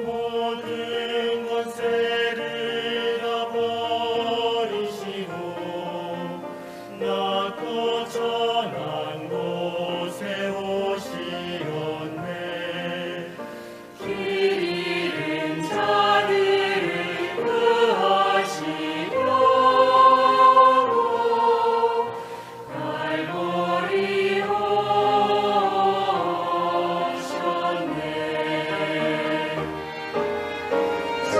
모든 권세를 다 버리시고 낮고 천한 곳에 오시었네. 길 잃은 자들을 구하시려고 갈보리 오셨네. 주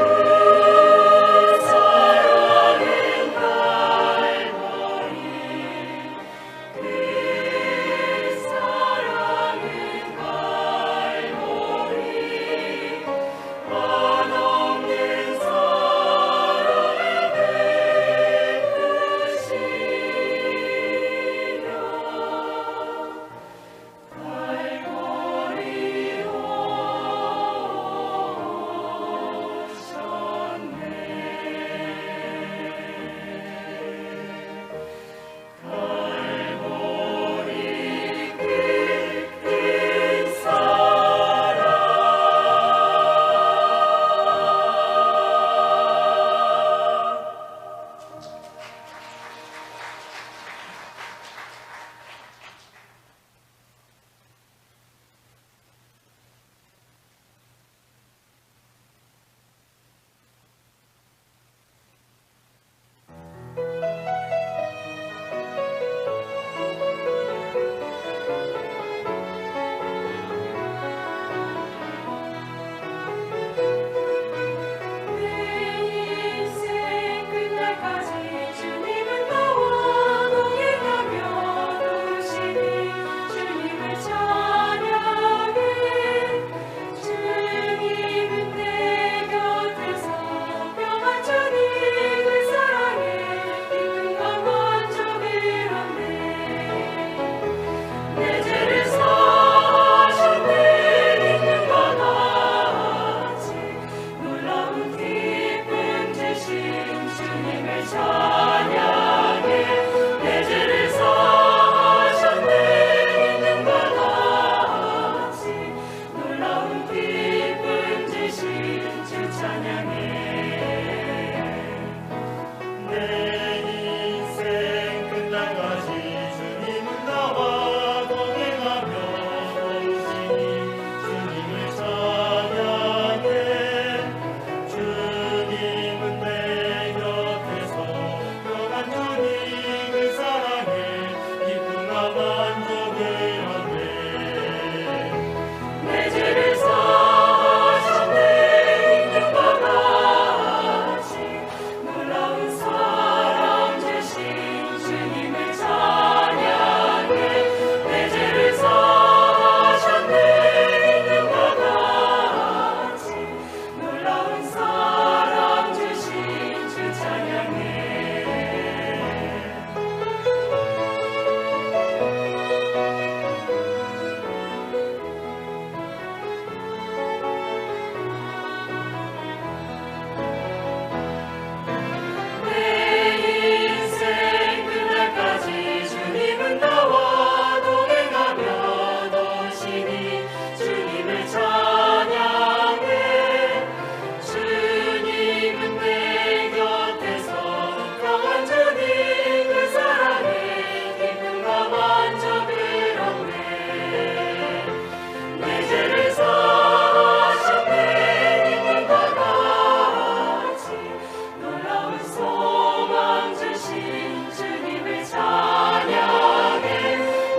사랑은 갈보리, 그 사랑은 갈보리, 한없는 사랑을 베푸시며 갈보리 오셨네. 갈보리 그 사랑. 내 인생 끝날까지 주님은 나와 동행하며 도우시니 주님을 찬양해. 주님은 내 곁에서 평안 주니 그 사랑에 기쁨과 만족을 얻네. 내 죄를 사하셨네. 믿음과 같이 놀라운 기쁨 주신 주님을 찬양해. 내 죄를 사하셨네. 믿음과 같이 놀라운 기쁨 주신 주 찬양해. 내 인생 끝날까지 주님은 나와 동행하며 도우시니 주님을 찬양해. 주님은 내 곁에서 평안 주니 그 사랑에 기쁨과 만족을 얻네. 내 죄를 사하셨네. 믿음과 같이 놀라운 사랑 주신 주님을 찬양해. 내 죄를 사하셨네. 믿음과 같이 놀라운 사랑 주신 주 찬양해. 내 인생 끝날까지 주님은 나와 동행하며 도우시니 주님을 찬양해. 주님은 내 곁에서 평안 주니 그 사랑에 기쁨과 만족을 얻네. 내 죄를 사하셨네. 믿음과 같이 놀라운 소망 주신 주님을 찬양해.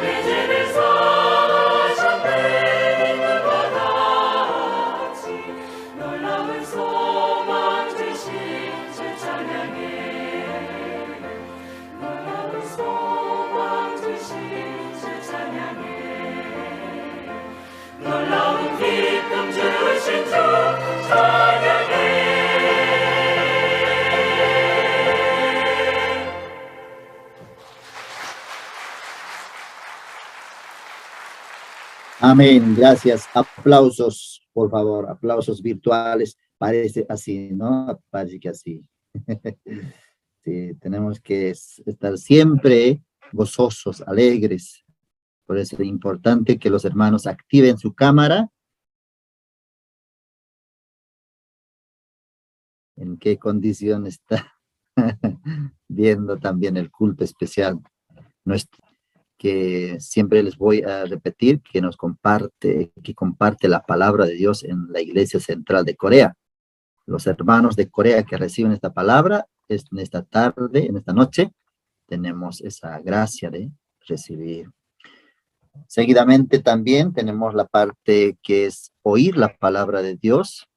내 죄를 사하셨네. 믿음과 같이 놀라운 소망 주신 주 찬양해. 놀라운 소망 주신 주 찬양해. 놀라운 기쁨 주신 주 찬양해. Amén, gracias. Aplausos, por favor, aplausos virtuales. Parece así, ¿no? Parece que así. Sí, tenemos que estar siempre gozosos, alegres. Por eso es importante que los hermanos activen su cámara. en qué condición está viendo también el culto especial nuestro, que siempre les voy a repetir que nos comparte, que comparte la palabra de Dios en la Iglesia Central de Corea. Los hermanos de Corea que reciben esta palabra en esta tarde, en esta noche, tenemos esa gracia de recibir. Seguidamente también tenemos la parte que es oír la palabra de Dios.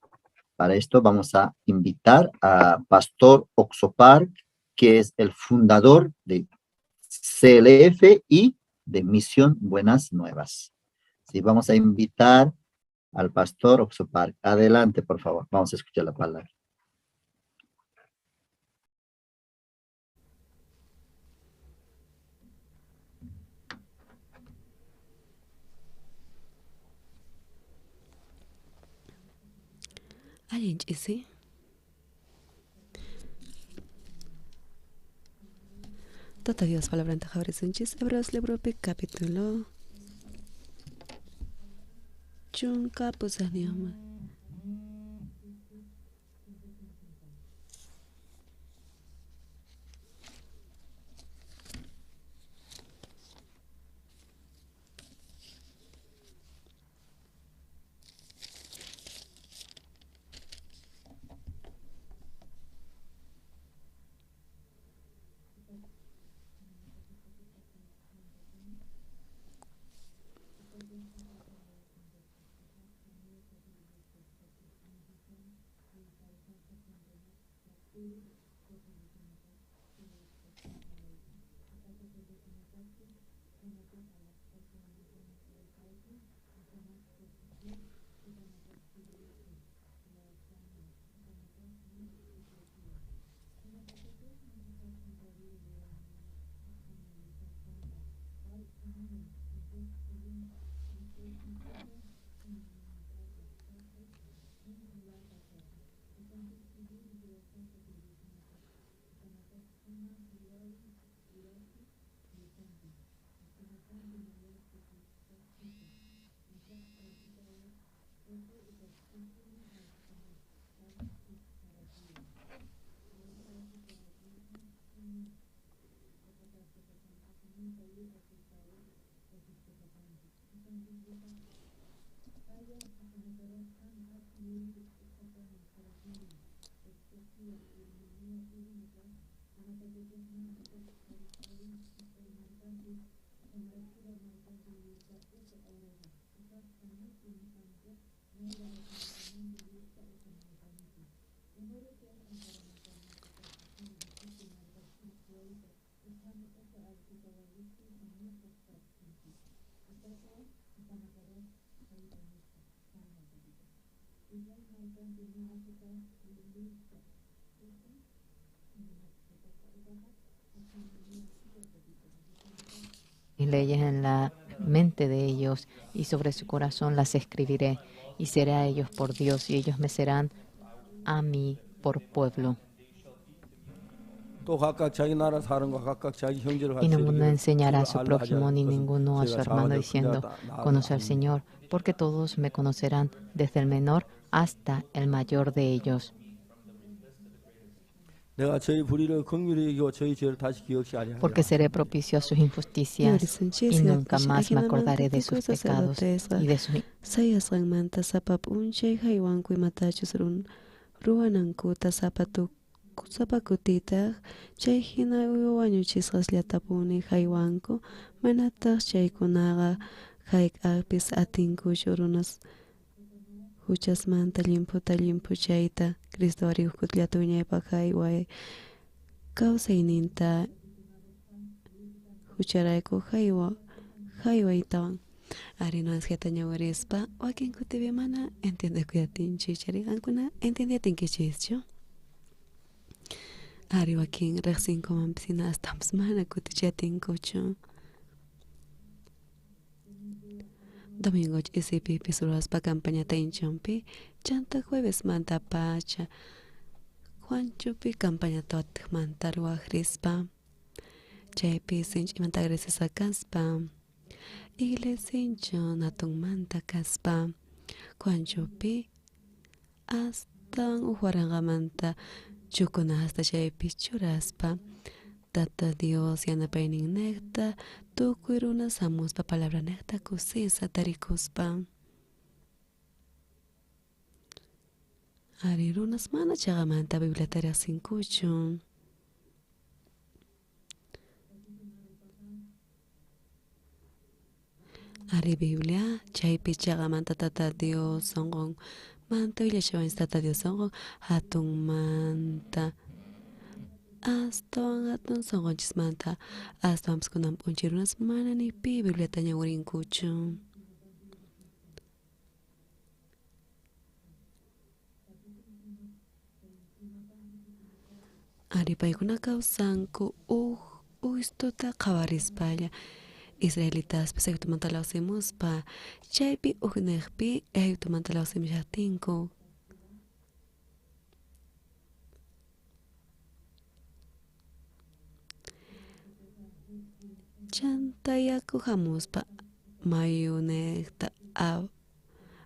Para esto vamos a invitar a Pastor Oxopark, que es el fundador de CLF y de Misión Buenas Nuevas. Sí, vamos a invitar al Pastor Oxopark. Adelante, por favor. Vamos a escuchar la palabra. Allin ch'isi. Tata Dios palabranta qhawarisunchis Hebreos libropi capítulo chunka pusaqniyuqman. Mis leyes en la mente de ellos y sobre su corazón las escribiré, y seré a ellos por Dios, y ellos me serán a mí por pueblo. Y ninguno enseñará a su prójimo ni ninguno a su hermano diciendo, conoce al Señor, porque todos me conocerán, desde el menor hasta el mayor de ellos. Porque seré propicio a sus injusticias y nunca más me acordaré de sus pecados y de sus Sayasqanmanta sapa p'unchay haywanku imatachus ruwanankuta sapa kutitaq chay hina uywa wañuchisqasllatapuni haywanku, manataq chaykunaqa hayk'aqpis atinkuchu runas huchasmanta llimphuta llimphuchayta. Cristo ari huk kutillata wiñaypaq hayway kawsayninta hucharayku haywaytawan. Ari noasjata ñawirispa wakin kutipi mana entiendekuyatinchik chari qankuna entiendeyatinkichikchu. Ari wakin riqsinkumanpis hina astawanpis mana kutichiyatinkuchu. Domingo ch'isipipis ruwaspa campañata Inchonpi, chanta juevesmanta pacha Juanchupi campañata watiqmanta ruwaq rispa, chaypi sinch'imanta agradecesqa kaspa, iglesia Inchon hatunmanta kaspa, Juanchupi hasta Astawan uj waranqamanta chukunasta chaypi churaspa Tata Dios yanapayninnejta tukuy runas hamuspa palabranejta kusisqa tarikuspa. Ari runas mana chaqamanta Bibliata riqsinkuchu. Ari Biblia chaypi chaqamanta Tata Dios sonqon manta willachiwanchis Tata Dios sonqon hatunmanta astawan hatun sonqonchismanta astawanpis kunan p'unchay runas mana ni pi Bibliata ñawirinkuchu. Ari paykuna kawsanku uj uystuta qhawarispalla israelitaspis Egiptomanta lawsimuspa chaypi ujnejpi Egiptomanta lawsimushajtinku. Chanta yaku hamuspa mayunejta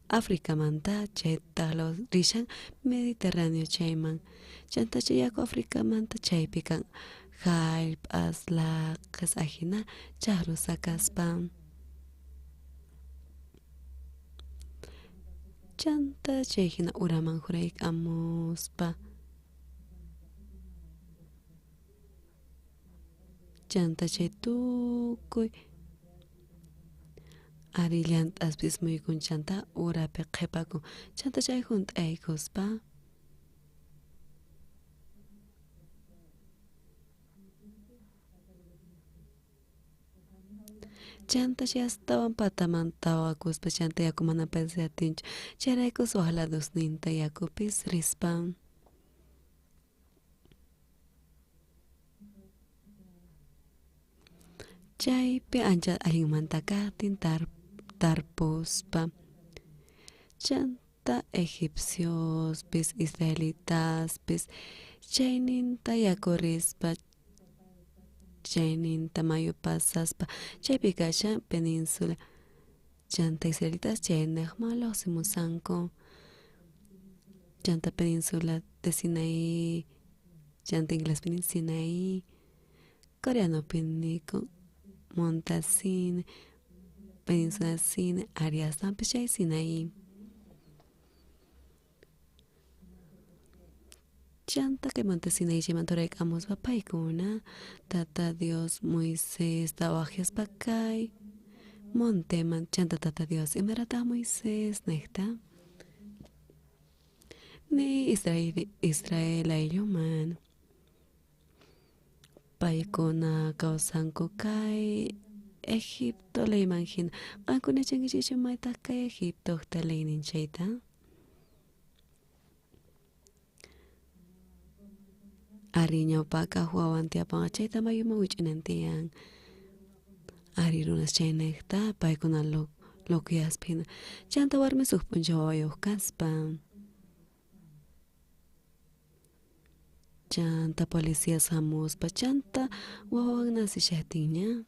Africamanta chaytaj rishan Mediterráneo chayman. Chanta chay yaku Africamanta chaypi kan jallp'as laqhis ajina chajrusa kaspa. Chanta chay jina uraman jurayk'amuspa. Chanta chay tukuy ari llant'aspis muykun chanta urapi qhipakun chanta chay junt'aykuspa. Chanta chay astawan pataman tawakuspa chanta yaku mana pasatinchu chayraykus waj ladosninta yakupis rispa. Chaypi ancha allinmanta kajtin tarpuspa. Chanta egipciospis israelitaspis chayninta yaku rispa chayninta mayu pasaspa chaypi kashan península. Chanta israelitas chaynejman lluqsimusanku. Chanta península de Sinaí, chanta inglespi nin Sinaí, coreanopi nikun Monte Sinaí, península Sinaí, ariaswanpis chay Sinaí. Chanta kay Monte Sinaí chaymanta urayk'amuspa paykuna Tata Dios Moisesta wajyaspa kay monteman chanta Tata Dios imarataq Moisés nejta ni Israel aylluman paykuna kawsanku kay Egipto leyman hina qankuna yachankichikchu maytaq kay Egiptojta leynin chayta. Ari ñawpaka wawan tiyapanqa chayta mayuman wich'inan tiyan. Ari runas chaynejta paykuna loquiyaspa hina chanta warmis uj p'unchay wawayuq kaspa. Chanta policías hamuspa chanta wawan nacishajtinña.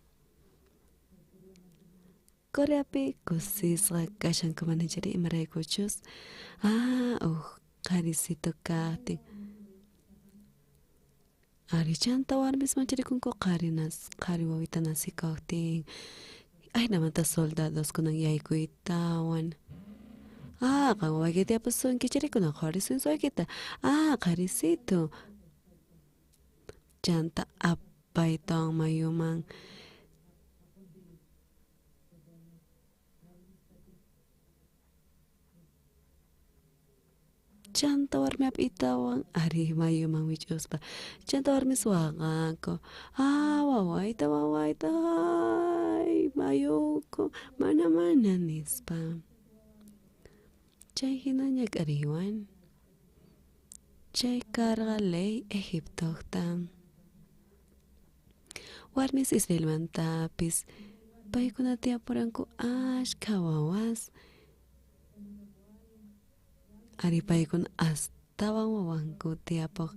Coreapi kusisqa kashanku manachari imaraykuchus uj qharisito kajtin. Ari chanta warmis mancharikunku qhari wawita nacikojtin. Ajinamanta soldados kunan yaykuytawan. Qan wawaykita yapasunki chayri kunan qhawarisun suwaykita. Qharisito. Chanta apaytawan mayuman. Chanta warmi ap'itawan ari mayuman wich'uspa. Chanta warmis waqanku. Wawayta wawayta ay mayuku mana mana nispa. Chay hina ñak'ariwan. Chay karqa ley Egiptojta. Warmis Israelmantapis paykuna tiyapuranku ashkha wawas. Ari paykuna astawan wawanku tiyapuq.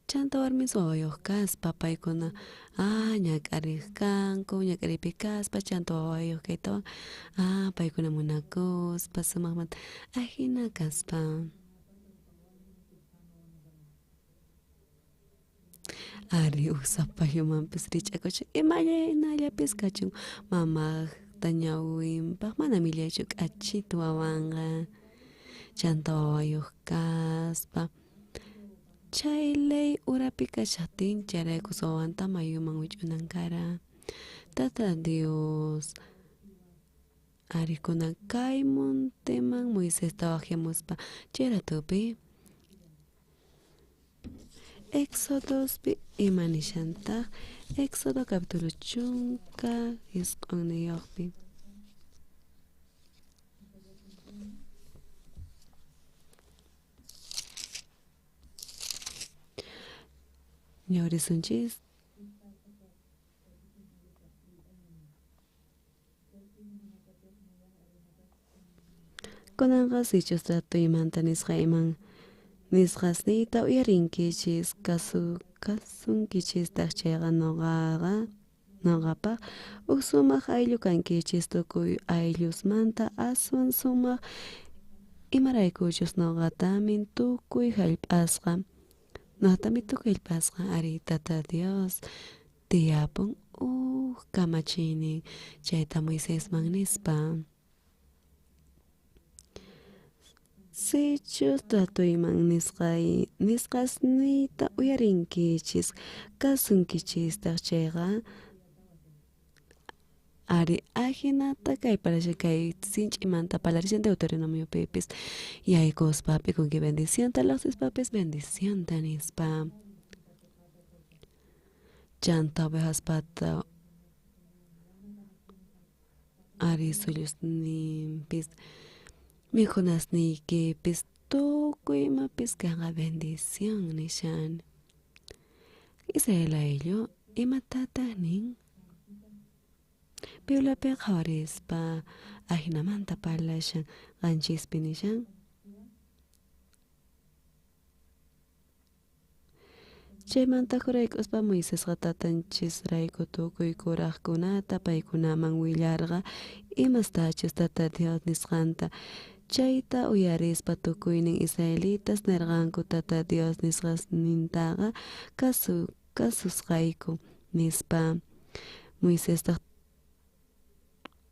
Chanta warmis wawayuq kaspa paykuna ñak'ariq kanku, ñak'ariypi kaspa chanta wawayuq kaytawan paykuna munakuspa sumaqmanta ajina kaspa. Ari uj sapallumanpis rich'akuchun imaynallapis kachun mamaqta ñawinpaq mana millaychu k'achitu wawanqa chanta wawayuq kaspa chay ley urapi kashaqtin chayraykus wawanta mayuman wich'unan kara. Tata Dios ari kunan kay monteman Moisesta waqyamuspa chay ratupi Éxodospi ima nishantaq Éxodo capítulo 19pi. Ñawrisunchis. Kunanqa sichus tratuymanta nisqa iman nisqasniyta uyarinkichis kasunkichistaq chayqa noqapaq uj sumaq ayllu kankichis tukuy ayllusmanta aswan sumaq imaraykuchus noqatamin tukuy hallp'asqa noqatami tukuy hallp'asqa ari Tata Dios tiyapun uj kamachiynin chayta Moisesman nispa. Sichus tratuyman nisqasniyta uyarinkichis kasunkichistaq chayqa ari ajinata kay parashan kay sinch'imanta parlarishan Deuteronomiopipis yaykuspa p'ikunki bendicionta laqsispapis bendicionta nispa. Chanta ovejaspata ari sullusninpis mikhunasniykipis tukuy imapis kanqa bendición nishan. Israel ayllu imatataq nin? Bibliapi qhawarispa ajinamanta parlashan qanchispi nishan. Chaymanta juraykuspa Moisesqa tatanchisrayku tukuy kuraqkunata paykunaman willarqa imastachus Tata Dios nisqanta. Chayta uyarispa tukuynin israelitas nirqanku Tata Dios nisqasnintaqa kasusqayku nispa. Moisestaq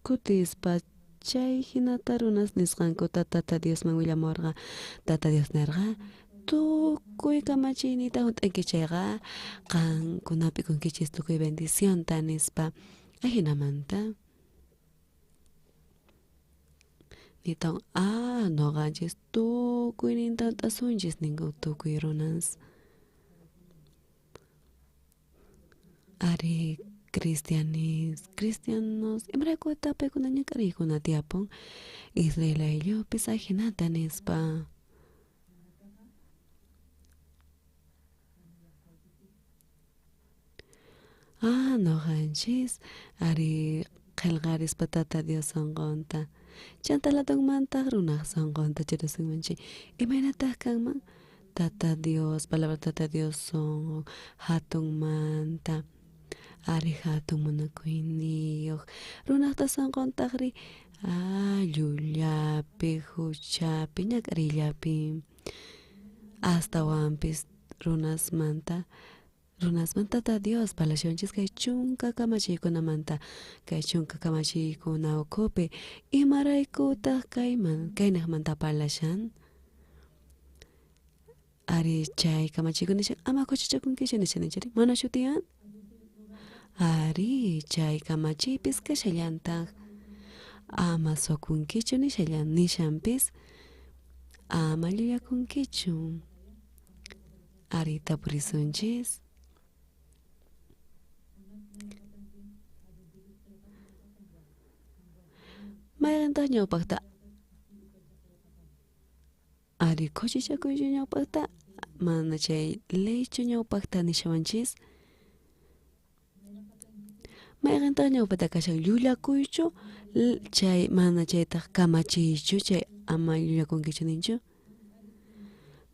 kutispa chay hinata runas nisqankuta Tata Diosman willamurqa. Tata Dios nirqa tukuy kamachiyniyta hunt'anki chayqa qankunapi kunkichis tukuy bendicionta nispa. Ajinamanta nitan noqanchis tukuyninta hunt'asunchis ninku tukuy runas. Ari cristianos imaraykutaq paykuna ñak'ariykuna tiyapun Israel ayllupis ajinata nispa. Noqanchis ari qillqarispa Tata Dios sunqunta chanta latunmantaq runaq sunqunta churasunmanchik imaynataq kanman Tata Dios palabra Tata Dios sunqun hatunmanta ari hatun munakuyniyuq runaqta sunquntaqri llullapi huchapi ñak'ariyllapi astawanpis runasmanta Tata Dios parlashanchis kay chunka kamachiykunamanta kay chunka kamachiykuna ukhupi imaraykutaq kaynaqmanta parlashan ari chay kamachiykuna nishan ama khuchichakunkichu nishan chayri mana shutiyan ari chay kamachiypis kashallantaq ama suwakunkichu nishanpis ama llullakunkichu ari tapurisunchis. Mayqintaq ñawpaqta ari khuchichakuychu ñawpaqta mana chay leychu ñawpaqta nishawanchis mayqintaq ñawpaqta kashan llullakuychu chay mana chaytaq kamachiychu chay ama llullakunkichu ninchu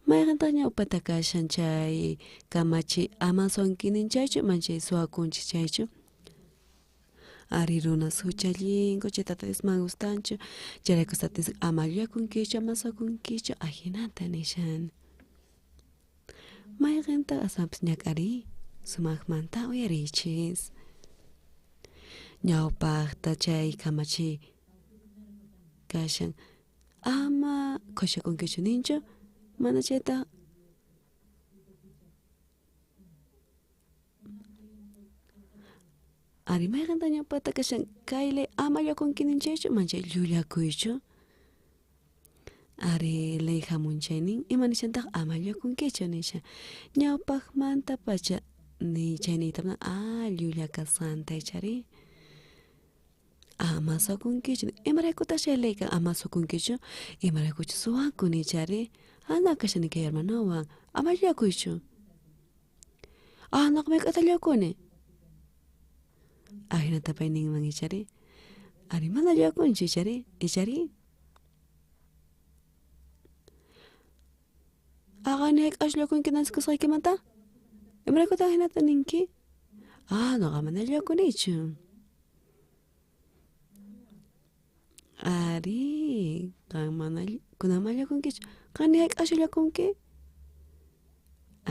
Mayqintaq ñawpata kashan chay kamachi ama suwankinin chaychu manchay suwakunchis chaychu? Ari runas huchallinku chay Tata Dios man gustanchu chayrayku satis ama llullakunkichu ama suwakunkichu ajinata nishan. Mayqintaq aswanpis ñak'ariy sumaqmanta uyariychis. Ñawpaqta chay kamachi kashan ama qhushakunkichu ninchu mana chaytaq ari mayqinta ñawpaqta kashan kay ley ama llullakunki ninchaychu manchay llullakuychu. Ari ley hamun chaynin ima nishantaq ama llullakunkichu nishan ñawpaqmanta pacha ni chayniyta llulla kasqanta ichari ama suwakunkichu imaraykutaq chay leyqa ama suwakunkichu imaraykuchus suwakun ichari ana kashani kay hermanowan ama llullakuychu noqa mayk'ata llullakuni ajinata pay ninman ichari ari mana llullakunchu ichari ichari aqani hayk'aqchu llullakunki nasikusqaykimanta imaraykutaq ajinata ninki noqa mana llullakunichu ari qan mana kunan mana llullakunkichu qan ni hayk'aqchu llullakunki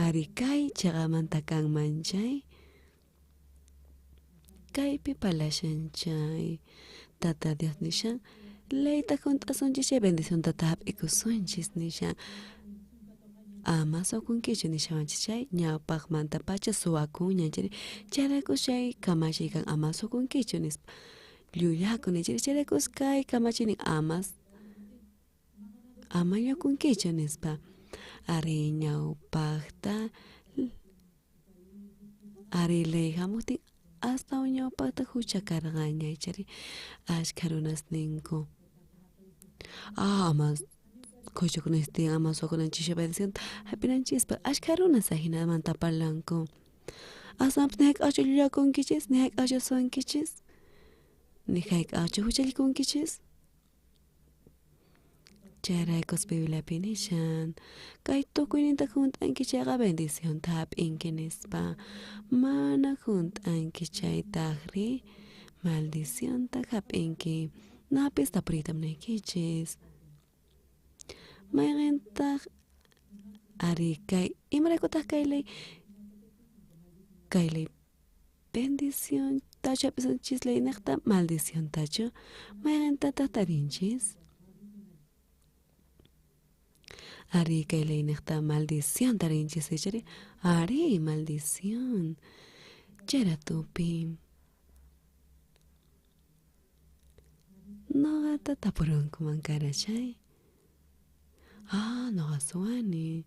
ari kay chiqamanta kanman chay kaypi parlashan chay Tata Dios nishan leyta hunt'asunchis chay bendicionta hap'ikusunchis nishan ama suwakunkichu nishawanchis chay ñawpaqmantapacha suwakunña chayri chayraykus chay kamachiykan ama suwakunkichu nispa llullakun chayri chayraykus kay kamachiynin ama llullakunkichu nispa ari ñawpaqta ari ley hamuqtin astawan ñawpaqta hucha karqaña ichari ashkha runas ninku ama qhushakunanchis ama suwakunanchis bendicionta hap'inanchispaq ashkha runas ajinamanta parlanku aswanpis ni hayk'aqchu llullakunkichis ni hayk'aqchu suwankichis ni hayk'aqchu huchallikunkichis chayraykus Bibliapi nishan kay tukuyninta hunt'anki chayqa bendicionta hap'inki nispa mana hunt'anki chaytaqri maldicionta hap'inki napis tapuriyta munaykichis mayqintaq ari kay imaraykutaq kay ley bendición tachu hap'isunchis leyniqta maldiciontachu mayqintataq tarinchis ari kay leyniqta maldición tarinchis ichari ari maldición chayratupi noqata tapurunkuman kara chay noqa suwani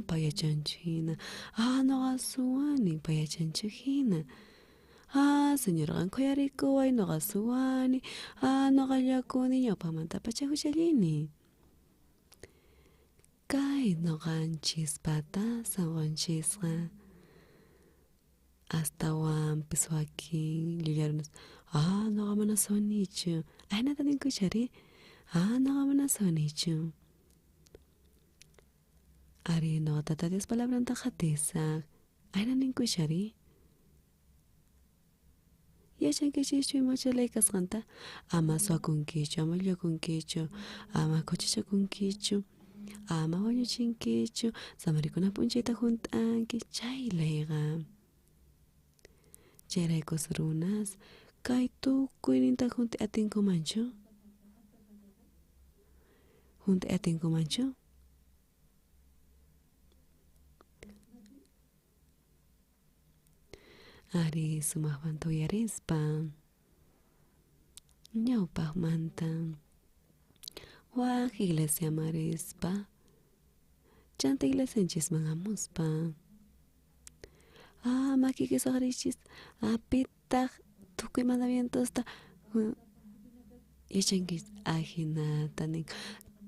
pay yachanchu hina noqa suwani pay yachanchu hina Señor qan khuyarikuway noqa suwani noqa llullakuni ñawpaqmantapacha huchallini kay noqanchispata sunqunchisqa astawanpis wakin llulla runas noqa mana suwanichu ajinata ninku ichari noqa mana suwanichu ari noqa Tata Dios palabranta qhatisaq ajina ninku ichari yachankichischu imacha ley kasqanta ama suwakunkichu ama llullakunkichu ama khuchichakunkichu ama wañuchinkichu samarikuna p'unchayta hunt'anki chay leyqa chayraykus runas kay tukuyninta hunt'ay atinkumanchu hunt'ay atinkumanchu ari sumaqmanta uyarispa ñawpaqmanta waj iglesiaman rispa chanta iglesianchisman hamuspa makiyki saqriychis pitaq tukuy mandamientosta yachankichis ajinata nin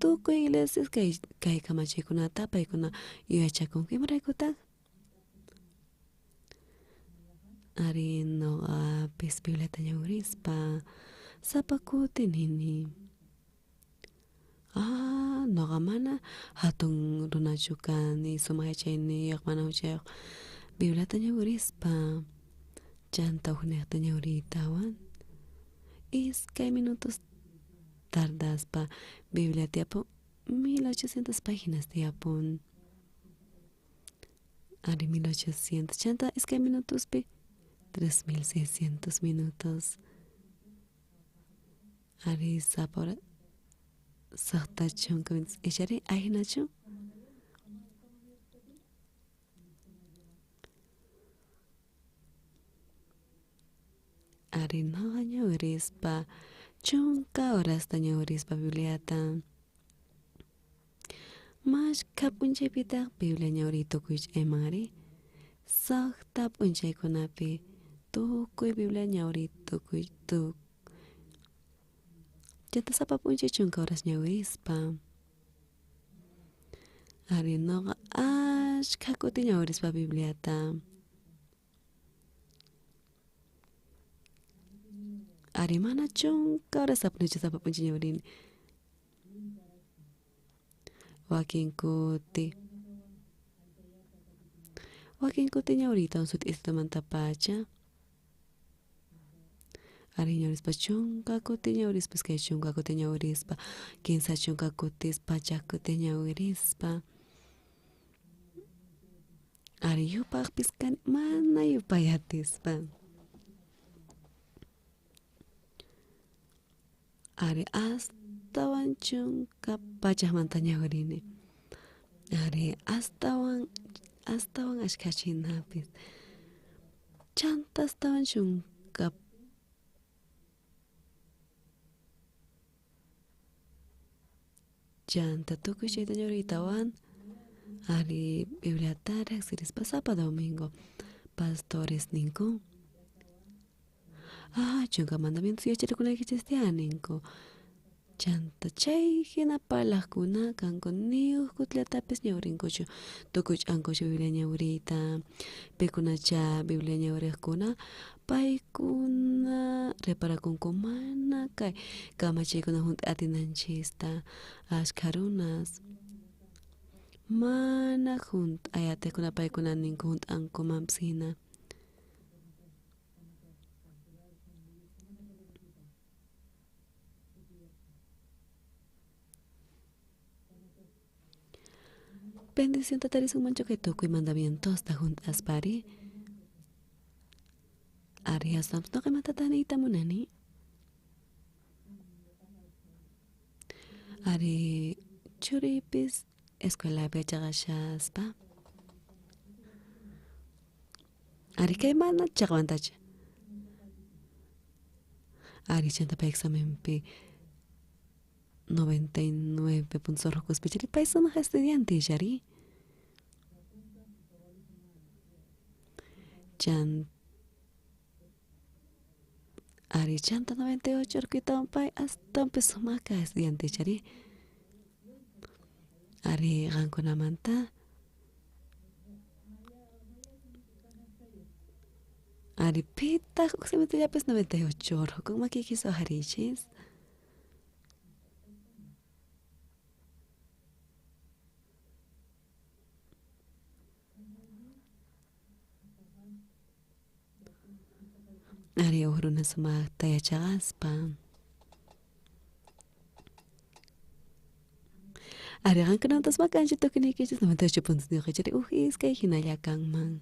tukuy iglesias kay kamachiykunata paykuna yuyachakunku imaraykutaq ari noqapis Bibliata ñawirispa sapa kuti nini Noqa mana hatun runachu kani, sumaq yachayniyuq, mana huchayuq. Bibliata ñawirispa, chanta hukniqta ñawiriytawan, iskay minutos tardaspa Biblia tiyapun 1800 páginas tiyapun. Ari 1800, chanta iskay minutospi 3600 minutos. Ari sapa hora suqta chunka minutos. Ichari ahinachu? Ari noqa ñawirispa chunka horasta ñawirispa Bibliata. Mashkha p'unchaypitaq Biblia ñawiriy tukuy ch'ayman ari? Suqta p'unchaykunapi tukuy Biblia ñawiriy tukuy chanta sapa p'unchay chunka horas ñawirispa. Ari noqa ashkha kuti ñawirispa Bibliata. Ari mana chunka horas apunichu sapa p'unchay ñawirini. Wakin kuti. Wakin kuti ñawiriytawan sut'isitamantapacha. Ari ñawirispa chunka kuti ñawirispa iskay chunka kuti ñawirispa kinsa chunka kutis pachak kuti ñawirispa. Ari yupaqpis kani mana yupay atispa. Ari astawan chunka pachakmanta ñawirini. Ari astawan astawan ashkha chinapis. Chanta astawan chunka chanta tukuy chayta ñawiriytawan ari Bibliata riqsirispa sapa domingo pastores ninku. Ah, chunka mandamientos yacharikunaykichis tiyan ninku. Chanta chay hina parlaqkuna kanku ni huk kutillatapis ñawirinkuchu tukuy ch'ankuchu Biblia ñawiriyta pikunacha Biblia ñawiriqkuna paykuna reparakunku mana kay kamachiykuna hunt'ay atinanchista ashkha runas mana hunt'ay atiqkuna paykuna ninku hunt'ankumanpis hina. Bendición tatarisunmanchu kay tukuy mandamientosta hunt'aspa ari. Ari aswanpas noqa imatataq niyta munani. Ari churiypis escuelapi yachaqashaspa. Ari kay mana chaqwantachu. Ari chanta pay examenpi 99 puntos urquspa chiri pay sumaq estudiante llari. Chan ari chanta 98 urquytawan pay aswanpis sumaq estudiante chari. Ari qankunamanta ari pitaq huk semestrellapis 98 urqukun makiykichis uqhariychis. Ari huk runa sumaqta yachaqaspa. Ari qankunamantas makanchu tukuyniykichis 98 puntos niyuq chari huk iskay hinalla kanman.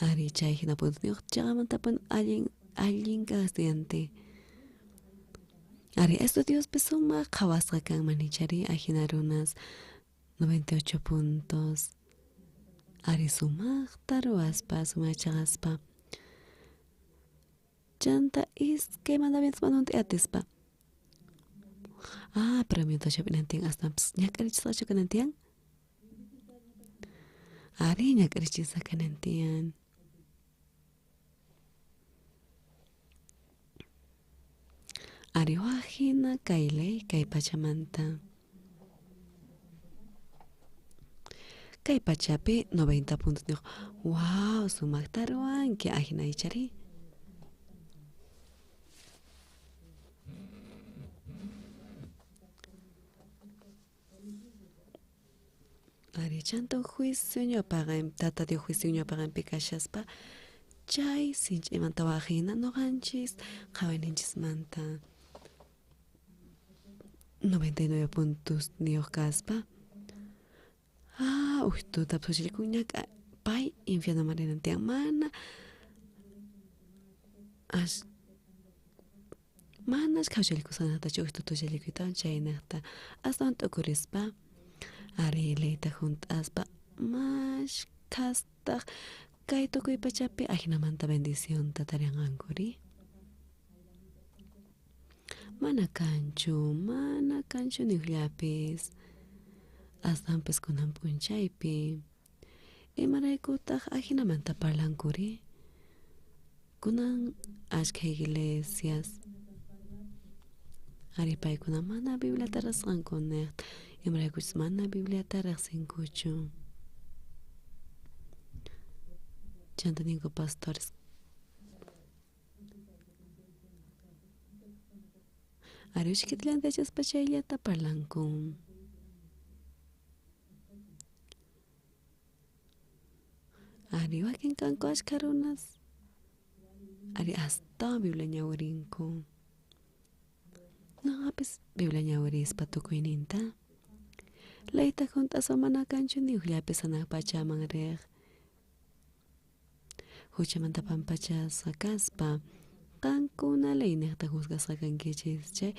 Ari chay hina puntos niyuq chaqamantapuni allin allin kaq estudiante. Ari estudiospis sumaq qhawasqa kanman ichari ahina runas 98 puntos. Ari sumaqta ruwaspa sumaq yachaqaspa. Chanta iskay mandamientos mana hunt'ay atispa. Ah, premiota hap'inan tiyan aswanpis ñak'arichisqachu kanan tiyan? Ari ñak'arichisqa kanan tiyan. Ari waj hina kay ley kay pachamanta. Kay pachapi 90 puntos niyuq. Wow, sumaqta ruwanki ahina ichari. Ari chanta juicio ñawpaqen Tata Dios juicio ñawpaqenpi kashaspa chay sinch'imanta wajina noqanchis qhawayninchismanta 99 puntos niyuq kaspa ah uj tuta phuchillikuñaka pay infiernoman rinan tiyan mana as manas khawchallikusqanatachu uj tutuchallikuytawan chaynaqta astawan t'ukurispa ari leyta junt'aspa mashkhastaq kay tukuy pachapi ajinamanta bendicionta tarinqankuri. Mana kanchu niqllapis astawanpis kunan p'unchaypi imaraykutaq ajinamanta parlankuri kunan ashkha iglesias ari paykuna mana Bibliata riqsqanku niqta imaraykuchus mana Bibliata riqsinkuchu chanta ninku pastores ari ushkitillanta yachaspa chayllata parlanku. Ari wakin kanku ashkha runas ari astawan Biblia ñawirinku noqapis Biblia ñawirispa tukuyninta leyta junt'aspa mana kanchu ni ujllapis hanaq pachaman riq huchamanta pampachasqa kaspa qankuna leyniqta juzgasqa kankichis chay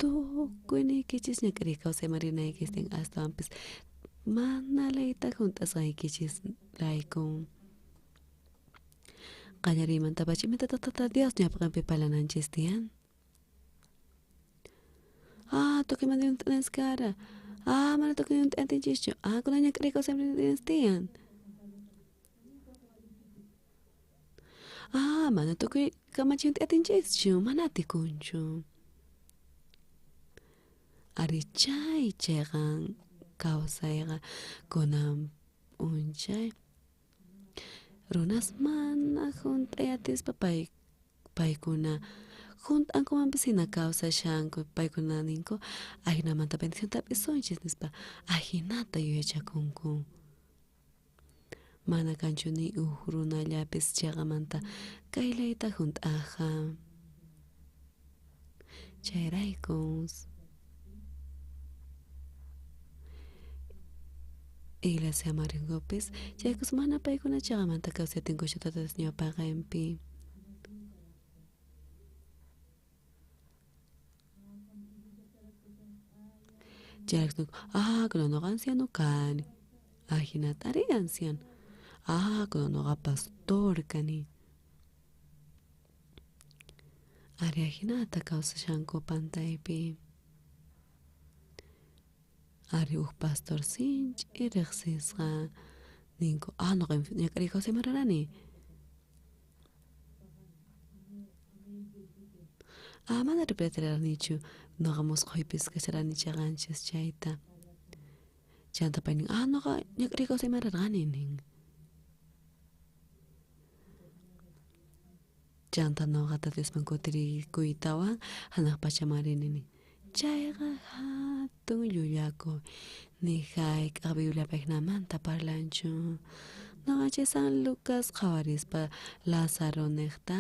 tukuyniykichis ñak'ariy kawsayman rinaykichis tiyan astawanpis mana leyta junt'asqaykichis rayku qallariymantapacha imatataq Tata Dios ñawpaqenpi parlananchis tiyan ah tukuymanta junt'ananchis kara ah mana tukuy junt'antinchischu ah kunan ñak'ariy kawsayman rinanchis tiyan ah mana tukuy kamachiy junt'atinchischu mana atikunchu ari chay chayqan kawsayqa kunan p'unchay runas mana junt'ay atispa paykuna junt'ankumanpis hina kawsashanku paykuna ninku ajinamanta bendicionta hap'isunchis nispa ajinata yuyachakunku mana kanchu ni uj runallapis chayqamanta kay leyta junt'aqa chayrayku iglesiaman rinkupis chaykus mana paykuna chayqamanta kawsayatinkuchu Tata Dios ñawpaqenpi. Chayrayku ah kunan noqa anciano kani ajinata ari anciano ah kunan noqa pastor kani ari ajinata kawsashanku pantaypi ari uj pastor sinch'i riqsisqa ninku ah noqa ñak'ariy kawsayman rirani ah mana repetiraranichu noqa musqhuypis kasharani chayqanchis chayta chanta pay nin ah noqa ñak'ariy kawsayman rirqani nin chanta noqa Tata Diosman kutirikuytawan hanaq pachaman rini nin chayqa hatun llullakuy ni hayk'aq Bibliapi ajinamanta parlanchu noqanchis San Lucas qhawarispa Lázaro niqta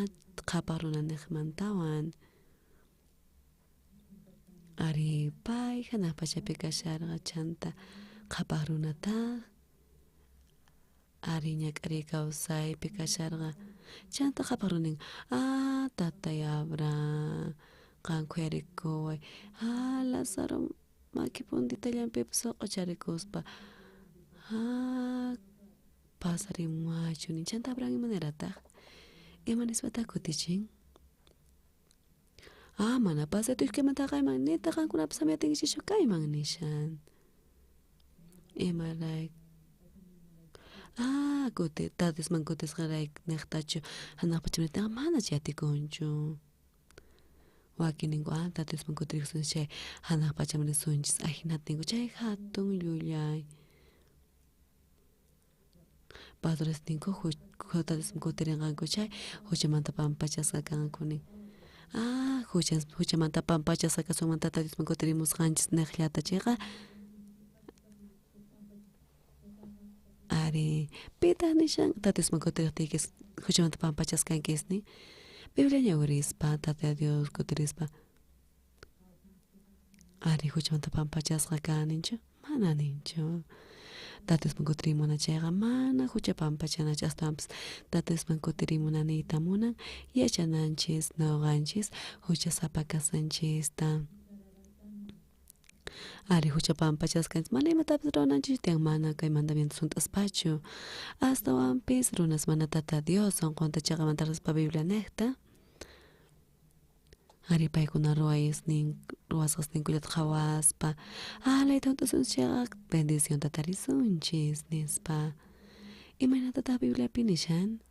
qhapaq runa niqmantawan ari pay hanaq pachapi kasharqa chanta qhapaq runataq ari ñak'ariy kawsaypi kasharqa chanta qhapaq runa nin ah tatay Abraham qan khuyarikuway ah Lázaro maki puntitallanpipas soq'ocharikuspa ah pasarimuwachu nin chanta Abraham imanirataq imanispataq kutichin ah mana pasaytuykimanta kayman nitaq qankunapas samayatinkichikchu kayman nishan imarayku ah kuti Tata Diosman kutisqarayku niqtachu hanaq pachamantaqa mana chay atikunchu wakin ninku ah Tata Diosman kutirikusunchis chay hanaq pachaman risunchis ajinata ninku chay hatun llullay pastores ninku Tata Diosman kutirinqanku chay huchamanta pampachasqa kanqanku nin ah huchamanta pampachasqa kasunman Tata Diosman kutirimusqanchis niqllata chayqa Ari, pitaq nishan Tata Diosman kutirejtiykis huchamanta pampachasqankis nin? Biblia ñawirispa Tata Dios kutirispa ari huchamanta pampachasqa kaninchu? Mana ninchu. Tata Diosman kutirimuna chayqa mana hucha pampachanachu, astawanpis Tata Diosman kutirimuna niyta munan yachananchis noqanchis huchasapa kasqanchista. Ari hucha pampachasqanchis mana imatapis ruwananchis tiyan mana kay mandamientos hunt'aspachu. Astawanpis runas mana Tata Dios sonqonta cheqamanta rispa Biblia nejta. Ari paykuna ruwayasnin ruwasqasninkullata qhawaspa leyta hunt'asunchis chayqa bendicionta tarisunchis nispa. Imaynatataq Bibliapi nishan?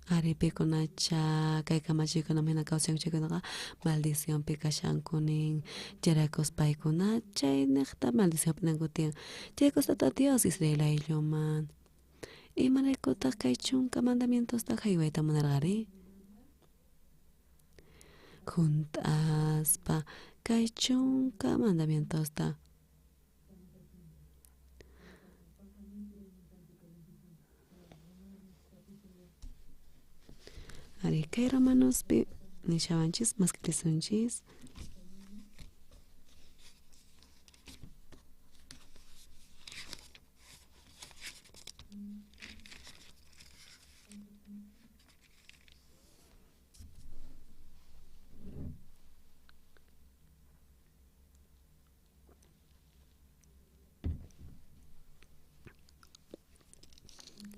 Ari pikunacha kay kamachiykunaman hina kawsanku chaykunaqa maldicionpi kashanku nin. Chayraykus paykuna chaynejta maldición hap'inanku tiyan. Chayraykus Tata Dios Israel aylluman. Imaraykutaq kay chunka mandamientosta jaywayta munarqari? Junt'aspa kay chunka mandamientosta. Ari kay Romanospi nishawanchis mask'arisunchis.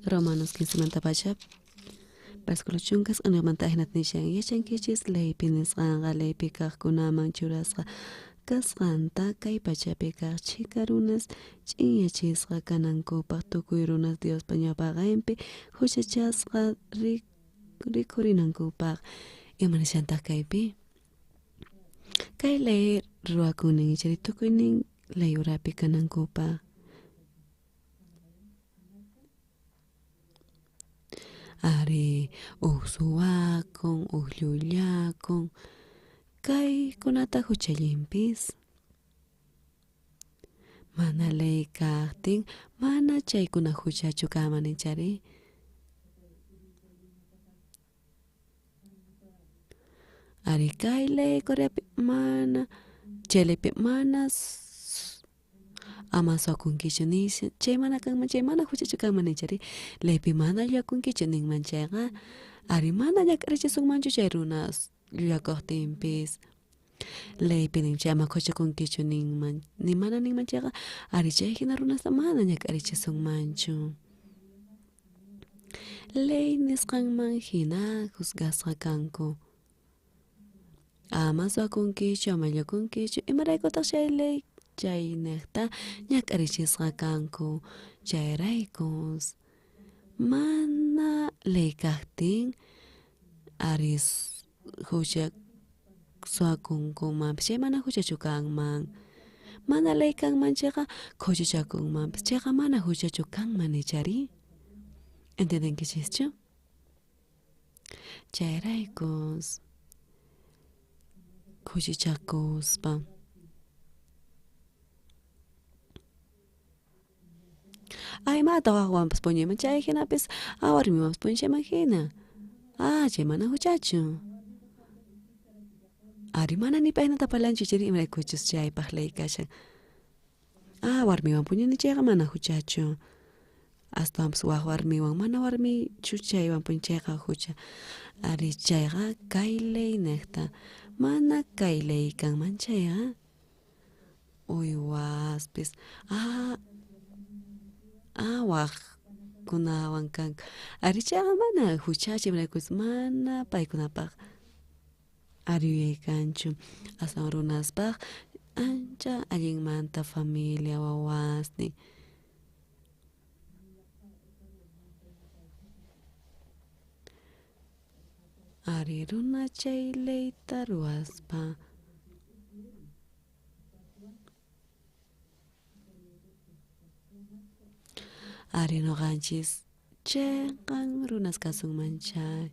Romanos 15 mantapacha versículo chunkas q'inqamanta ajinata nishan yachankichis leypi nisqanqa leypi kaqkunaman churasqa kasqanta kay pachapi kaq chhika runas ch'inyachisqa kanankupaq tukuy runas Diospa ñawpaqenpi huchachasqa rikhurinankupaq. Ima nishantaq kaypi? Kay ley ruwakunin ichari tukuynin ley urapi kanankupaq. Ari uj suwakun, uj llullakun, kaykunata huchallinpis. Mana ley kaqtin, mana chaykuna huchachu kanman ichari. Ari kay ley Coreapi mana, chay leypi mana ama suwakunkichu nishan, chay mana kanman, chay mana huchachu kanman ichari. Leypi mana llullakunkichu ninman chayqa, ari mana ñak'arichisunmanchu chay runas llullakuqtinpis. Leypi nin chay ama khuchikunkichu ninman, ni mana ninman chayqa, ari chay hina runasta mana ñak'arichisunmanchu. Ley nisqanman hina juzgasqa kanku. Ama suwakunkichu, ama llullakunkichu, imaraykutaq chay ley chaynejta ñak'arichisqa kanku. Chayraykus mana ley kaqtin ari hucha suwakunkumanpis, chay mana huchachu kanman. Mana ley kanman chayqa khuchichakunmanpis, chayqa mana huchachu kanman ichari. ¿Entendenkichischu? Chayraykus khuchichakuspa ay imata wajwanpas puñuyman chay hinapis warmiwanpas puñuchayman hina. Chay mana huchachu. Ari mana ni paynata parlanchu chayri imaraykuchus chaypaq ley kashan. Warmiwan puñuni chayqa mana huchachu. Astawanpas waj warmiwan mana warmichu chaywan puñuchayqa hucha. Ari chayqa kay ley nejta mana kay ley kanman chayqa uywaspis wajkunawan kanku. Ari chayqa mana huchachu imaraykuchus mana paykunapaq ari yuyay kanchu. Astawan runaspaq ancha allinmanta familia wawasnin. Ari runa chay leyta ruwaspa ari noqanchis cheqan runas kasunman chay.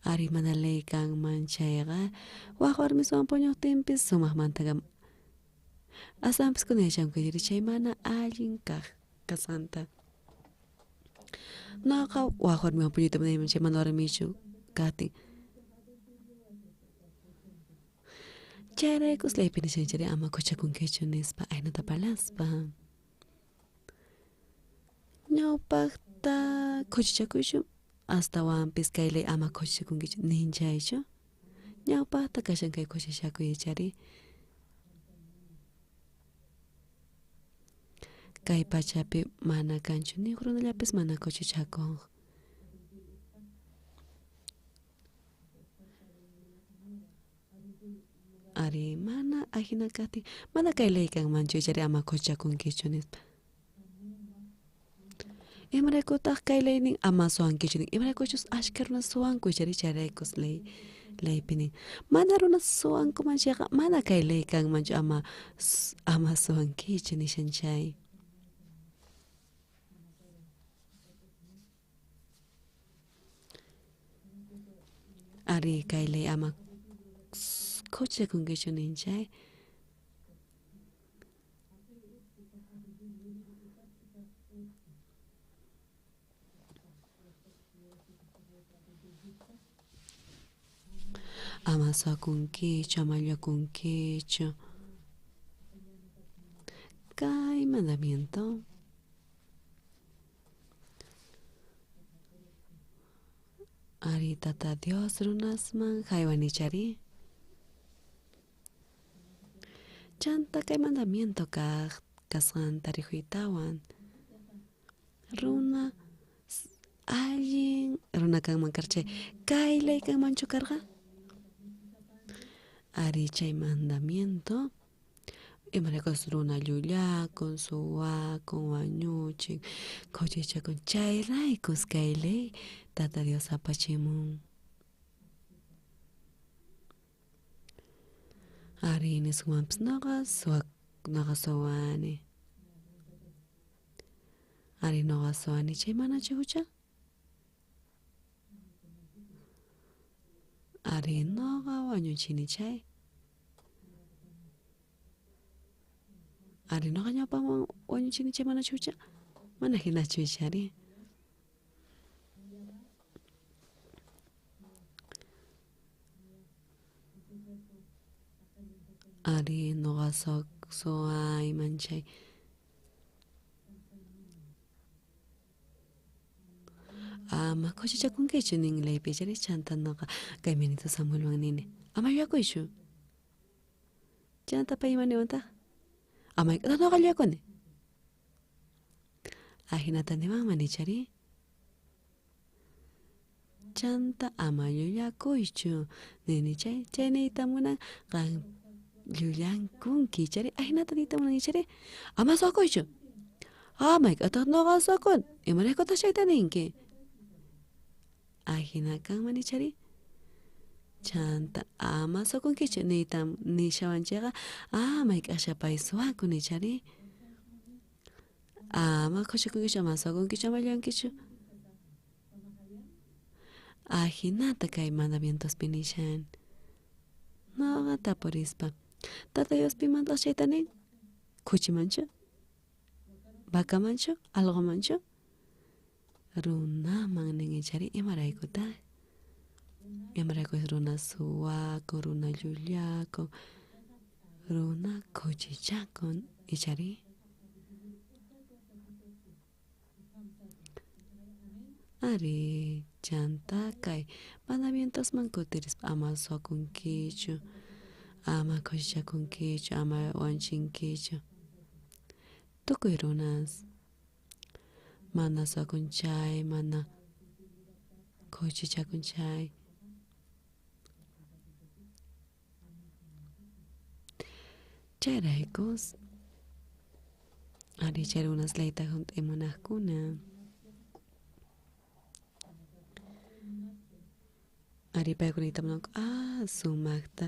Ari mana ley kanman chayqa waj warmiswan puñuqtinpis sumaqmanta astawanpis kunan yachanku chay mana allin kaq kasqanta. Noqa waj warmiwan puñuyta munayman chay mana warmiychu kaqtin. Chayraykus leypi nishan chayri ama khuchichakunkichu nispa ahinata parlaspa. Ñawpaqta khuchichakuychu astawanpis kay ley ama khuchichakunkichu nin chaychu. Ñawpaqta kashan kay khuchichakuy chayri. Kay pachapi mana kanchu ni huk runallapis mana khuchichakun. Ari mana ajina kaqtin mana kay ley kanmanchu ichari ama khuchichakunkichu nispa. Imaraykutaq kay ley nin ama suwankichu nin imaraykuchus ashkha runas suwanku ichari chayraykus ley leypi nin. Mana runas suwankuman chayqa mana kay ley kanmanchu ama suwankichu nishan chay. Ari kay ley ama khuchichakunkichu nin chay. Ama suwakunkichu, ama llullakunkichu. Kay mandamiento ari tata Dios runasman haywanichari. Chanta kay mandamiento kaq kasqanta rikuytawan runa allin runa kanman karqa chay kay ley kanmanchu karqa. Ari chay mandamiento imaraykus runa llullakun, suwakun, wañuchin, khuchichakun chayraykus kay ley tata Dios apachimun. Ari nisunmanpis noqa suwani. Ari noqa suwani chay manachu hucha? Ari noqa wañuchini chay. Ari noqa ñawpaman wañuchini chay manachu hucha? Mana hinachu ichari. Ari noqa suwayman chay. Ama khuchichakunkichu nin leypi ichari chanta noqa kay minito Samuelwan nini. Ama llullakuychu. Chanta pay ima niwantaq? Ama noqa llullakuni. Ahinata niwanman ichari. Chanta ama llullakuychu nini chay chay niyta munan qan llullankunki ichari ahinata niyta munan ichari. Ama suwakuychu. Ama mayk'ataq noqa suwakuni imaraykutaq chayta ninki. Ahina kanman ichari. Chanta ama suwakunkichu niyta nishawan chayqa mayk'aqlla pay suwakun ichari. Ama khuchichakunkichu, ama suwakunkichu, ama llullankichu. Ahinata kay mandamientospi nishan. Noqa tapurispa. Tata Dios pimantaq chayta nin? Khuchimanchu? Vacamanchu? Allqumanchu? Runaman nin ichari imaraykutaq? Imaraykus runa suwakun, runa llullakun, runa khuchichakun ichari. Ari chanta kay mandamientosman kutirispa ama suwakunkichu, ama khuchichakunkichu, ama wanchinkichu. Tukuy runas mana suwakun chay, mana khuchichakun chay. Chayraykus ari chay runas leyta hunt'imunaqkuna. Ari paykunayta munanku sumaqta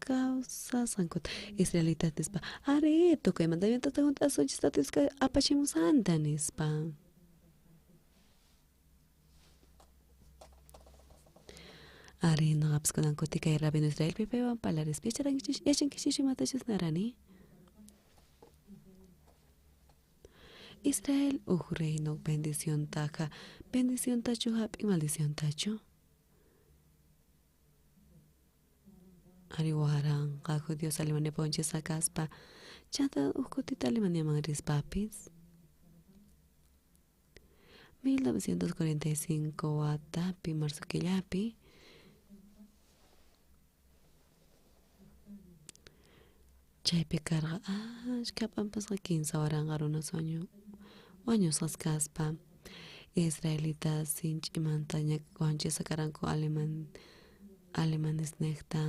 kawsasqankuta israelitas nispa ari tukuy mandamientota hunt'asunchis tata Diosqa apachimusqanta nispa. Ari noqapis kunan kuti kay rabino Israelpi paywan parlarispa yacharankichis yachankichischu imatachus narani? Israel uj reino bendiciontaqa bendiciontachu hap'in maldiciontachu? Ari waranqa judíos Alemaniapi wañuchisqa kaspa chanta uj kutita Alemaniaman rispapis 1945 watapi marzo killapi chaypi karqa ashkha p'ampasqa 3000 runas wañusqas kaspa israelitas sinch'imanta wañuchisqa karanku alemanesnejta.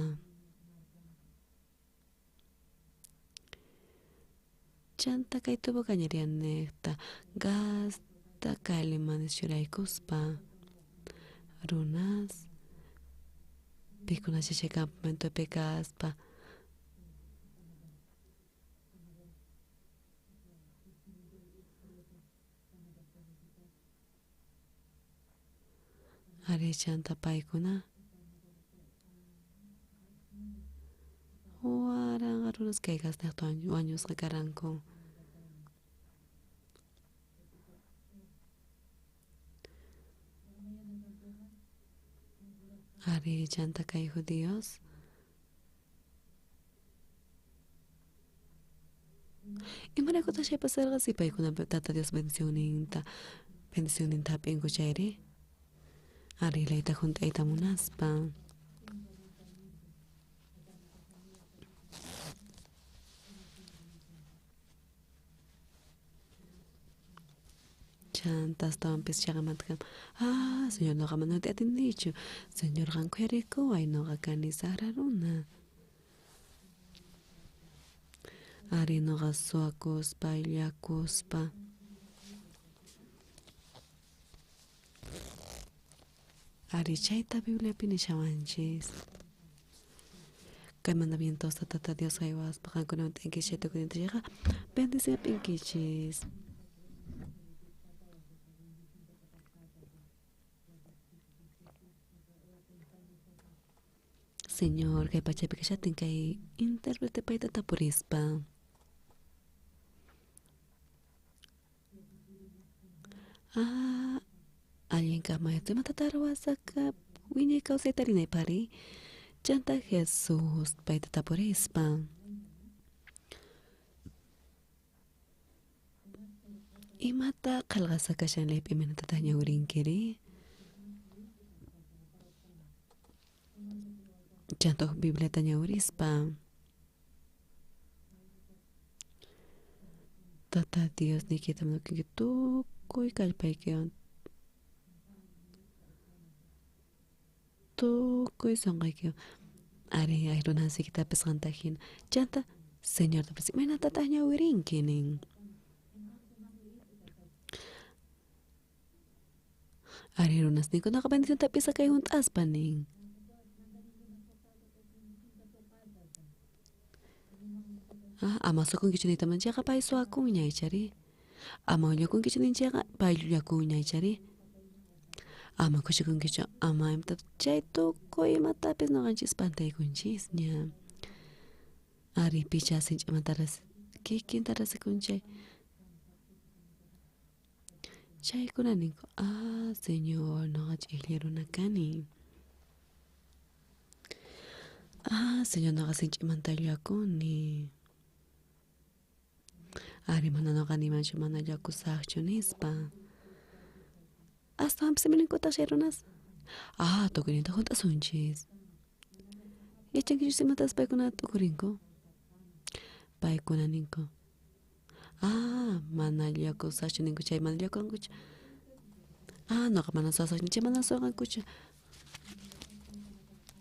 Chanta kay tubo cañerianejta gasta kay alemanes churaykuspa runas pikunachus chay campamentopi kaspa ari chanta paykuna waranqa runas kay gasnejta wañusqa karanku. Ari chanta kay judíos imaraykutaq chay pasarqa si paykuna Tata Dios bendicionninta hap'inku chayri? Ari leyta junt'ayta munaspa. Chanta astawanpis chaqamanta Señor noqa mana atinichu. Señor qan khuyarikuway noqa kani sajra runa. Ari noqa suwakuspa llullakuspa. Ari chayta Bibliapi nishawanchis. Kay mandamientosta Tata Dios jaywaspa qankunawan t'inkichis chay tukuyninta chayqa bendición hap'inkichis. Señor, kay pachapi kashatin kay intérprete payta tapurispa. Allin kaj maestro, imatataq ruwasaq wiñay kawsayta rinaypari? Chanta Jesús payta tapurispa. Imata qhelqasqa kashan leypi imaynatataq ñawirinkiri? Chanta uj Bibliata ñawirispa. Tata Dios niykita munakunki tukuy kallpaykiwan, tukuy sonqoykiwan. Ari runasykitapis qanta hina. Chanta Señor tapurisa imaynatataq ñawirinki nin. Ari runasninkunaqa bendicionta p'isa kay hunt'aspa nin. Ama suwakunkichu niytaman chayqa pay suwakunña ichari. Ama llullakunkichu nin chayqa pay llullakunña ichari. Ama kushikunkichu ama imatapis chay tukuy imatapis noqanchis pantaykunchisña. Ari picha sinch'imanta kikinta rasikunchik. Chaykuna ninku, Señor, noqa ch'ijlla runa kani. Señor, noqa sinch'imanta llullakuni. Ari mana noqa nimanchu mana llullakusaqchu nispa. Astawanpis imaninkutaq chay runas? Tukuyninta hunt'asunchis. Yachankichus imatas paykuna t'ukurinku? Paykuna ninku, mana llullakusaqchu ninku chay mana llullakunkuchu. Noqa mana suwasaqchu chay mana suwanqankuchu.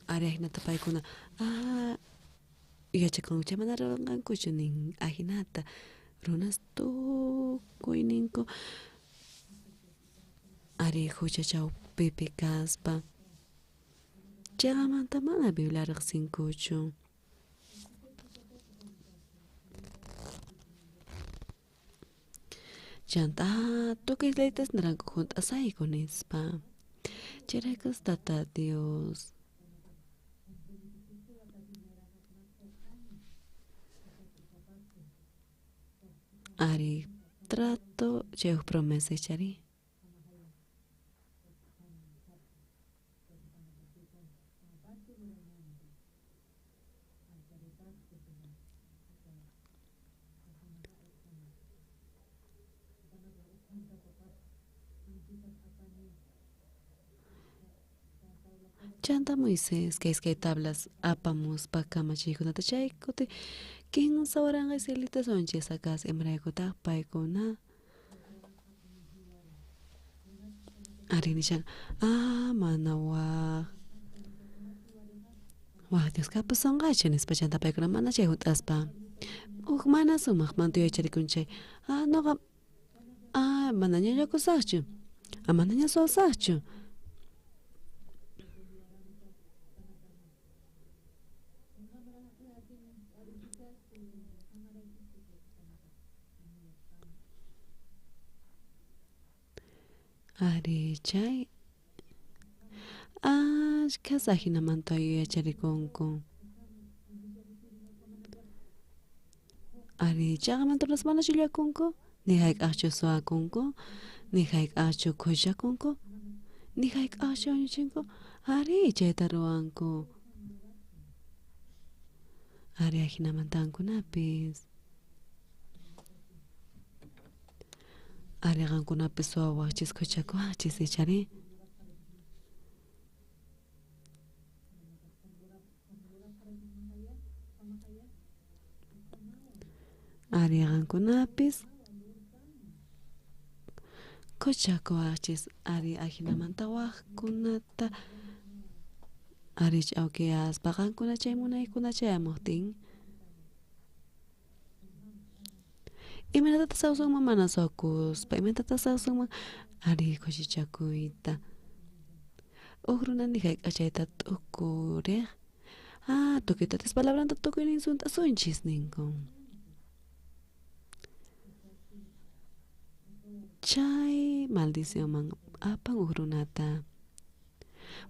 Ari ajinata paykuna, yachakunku chay mana ruwanqankuchu nin ajinata. Runas tukuy ninku ari hucha chawpipi kaspa. Chayqamanta mana Biblia riqsinkuchu. Chanta tukuy leytas niranku hunt'asayku nispa. Chayraykus Tata Dios Ari trato chay uj promesa ichari. Chanta Moisés kay iskay tablas apamuspa kamachiykunata chay kuti 3000 israelitas wanchisqa kasqa imaraykutaq paykuna ari nishan mana waj waj Dios kapusonqachu nispa chanta paykuna mana chay junt'aspa uj mana sumaqmanta yuyaycharikun chay noqa manaña llullakusaqchu manaña suwasaqchu. Ari chay ashkhas ajinamanta yuyacharikunku. Ari chaqamanta runas mana llullakunku, ni jayk'aqchu suwakunku, ni jayk'aqchu khullakunku, ni jayk'aqchu wañuchinku, ari chayta ruwanku. Ari ajinamantankunapis. Ari qankunapis suwawaqchis khuchakuwaqchis ichari. Ari qankunapis khuchakuwaqchis ari ajinamanta wajkunata ari ch'awkiyaspa qankuna chay munaykuna chayamuqtin imaynatataq sawsunman mana suwakuspa imaynatataq sawsunman ari khuchichakuyta uj runa ni jayk'aq chayta t'ukuriq tukuytatis palabranta tukuynin sunt'asunchis ninku. Chay maldicionman apan uj runata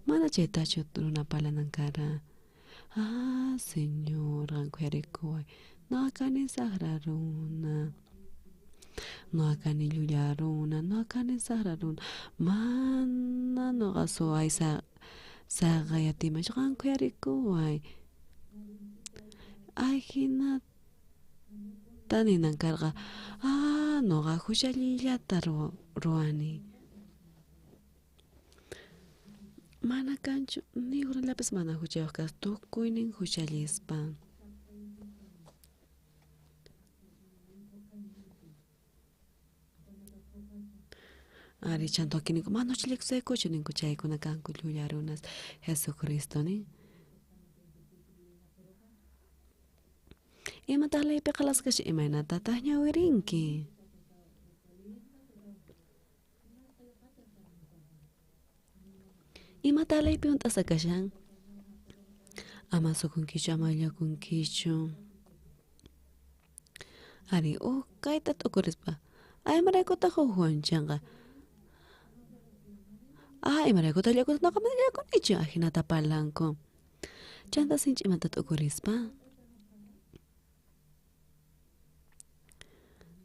mana chaytachu runa parlanan kara Señor qan khuyarikuway noqa kani sajra runa noqa kani llulla runa noqa kani sajra runa mana noqa suway saqayatimanchu qan khuyarikuway ajinata ninan karqa noqa juchalliyllata ruwani mana kanchu ni runallapis mana juchayuq kasqa tukuynin juchallispa. Ari chanta wakin mana juchallikusaykuchu ninku chaykuna kanku llulla runas Jesucristo nin. Imataq leypi qhalasqa kashan imaynatataq ñawirinki. Imataq leypi hunt'asqa kashan ama sukunkichu ama llullakunkichu. Ari uj kayta t'ukurispa imaraykutaq uj wanchanqa imaraykutaq llullakusaq noqa mana llullakunichu ajinata parlanku. Chanta sinch'imanta t'ukurispa